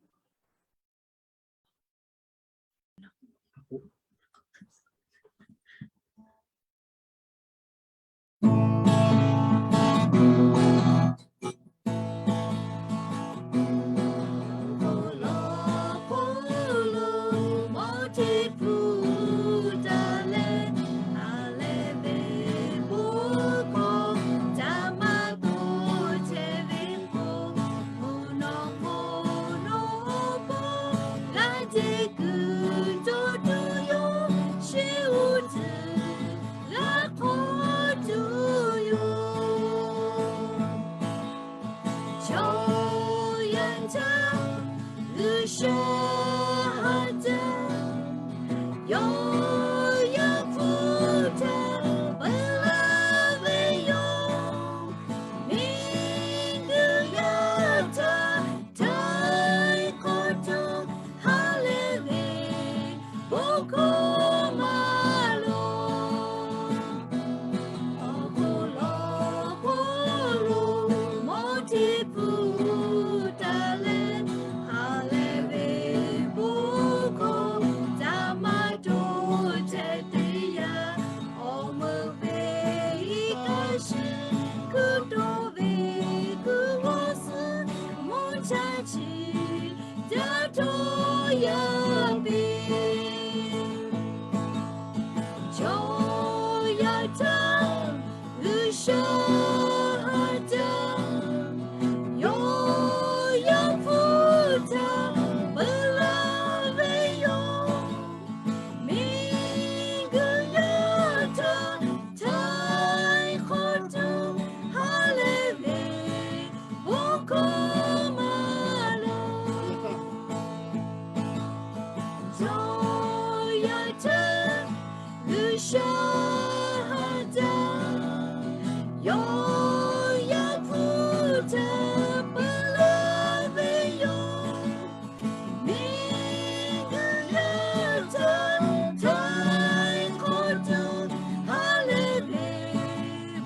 htaˇ, G'uiˬsha ha daꞈ, yawˇ yaˇ hpu htaꞈ peuˬ laˇ ve yoˬ. Miˬguiˬ yaˇ htaꞈ htaiˍ hk'awꞈ tuˬ ha lehˬ ve bon hkawˇ maˇ loˍ. Chaw yaˇ htaꞈ G'uiˬsha ha daꞈ, yawˇ yaˇ hpu htaꞈ peuˬ laˇ ve yoˬ. Miˬguiˬ yaˇ htaꞈ htaiˍ hk'awꞈ tuˬ ha lehˬ ve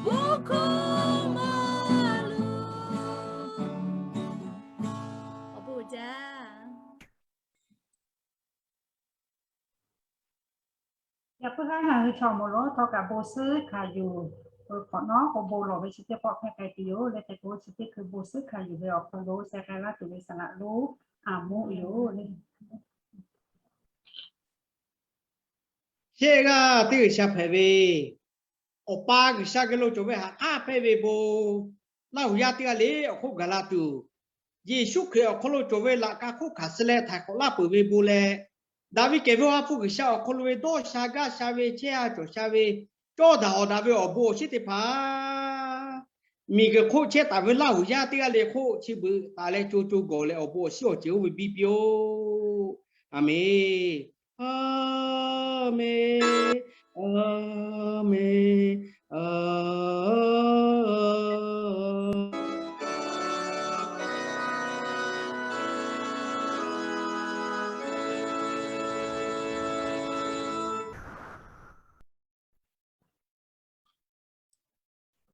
bon hkawˇ maˇ loˍ. Awˬ bon jaˇ. Yaꞈ puiˉ haˉ ngaˬ hui chaw awˬ moˍ lonˉ htawˇ kaꞈ bon suhˉ hkanˍ yuˬ, hk'awꞈ nawˉ k'o bon lawˬ ve chi teˇ pawˆ hpehˇ k'ai tuˬ yoˬ. Leh hk'e k'o chi teˇ hkui bon suhˉ hkanˍ yuˬ ve awˬ hk'aw lo sheh k'ai laˇ tuˬ ve saˍ laꞈ lonˉ a moˆ yoˬ. Shehˆ g'aˇ teˇ G'uiˬsha hpehꞈ ve, Awˬ pa G'uiˬsha geh lo cawˬ ve haꞈ k'aˉ hpehˇ ve bon, Laˇ huˍ yaˇ teˇ g'aˇ le awˬ hk'oˆ gaˬ la tuˬ, Yeˍsuˆ Hkriꞈ awˬ hk'aw lo cawˬ ve laꞈ ka hk'oˆ hkanˍ suh leh htaiˍ hk'awꞈ laˇ peuˬ ve bon leh, daꞈ ve kehˬ ve Awˬ ha hpu G'uiˬsha awˬ hk'aw lo ve dawˇ sha gaˇ sha ve chehˇ ha cawˬ sha ve cawˇ daꞈ hawˍ daꞈ ve awˬ bon awˬ shinˉ teˇ hpaˍ miˬguiˬ hk'oˆ chehˇ taˍ ve Laˇ huˍ yaˇ teˇ g'aˇ le hk'oˆ chi beuꞈ taˍ leh co co gawˬ leh awˬ bon awˬ shinˉ awˬ ceuˬ oˇ ve biˇ piˇ-oˆ. A menˬ. A menˬ. A menˬ.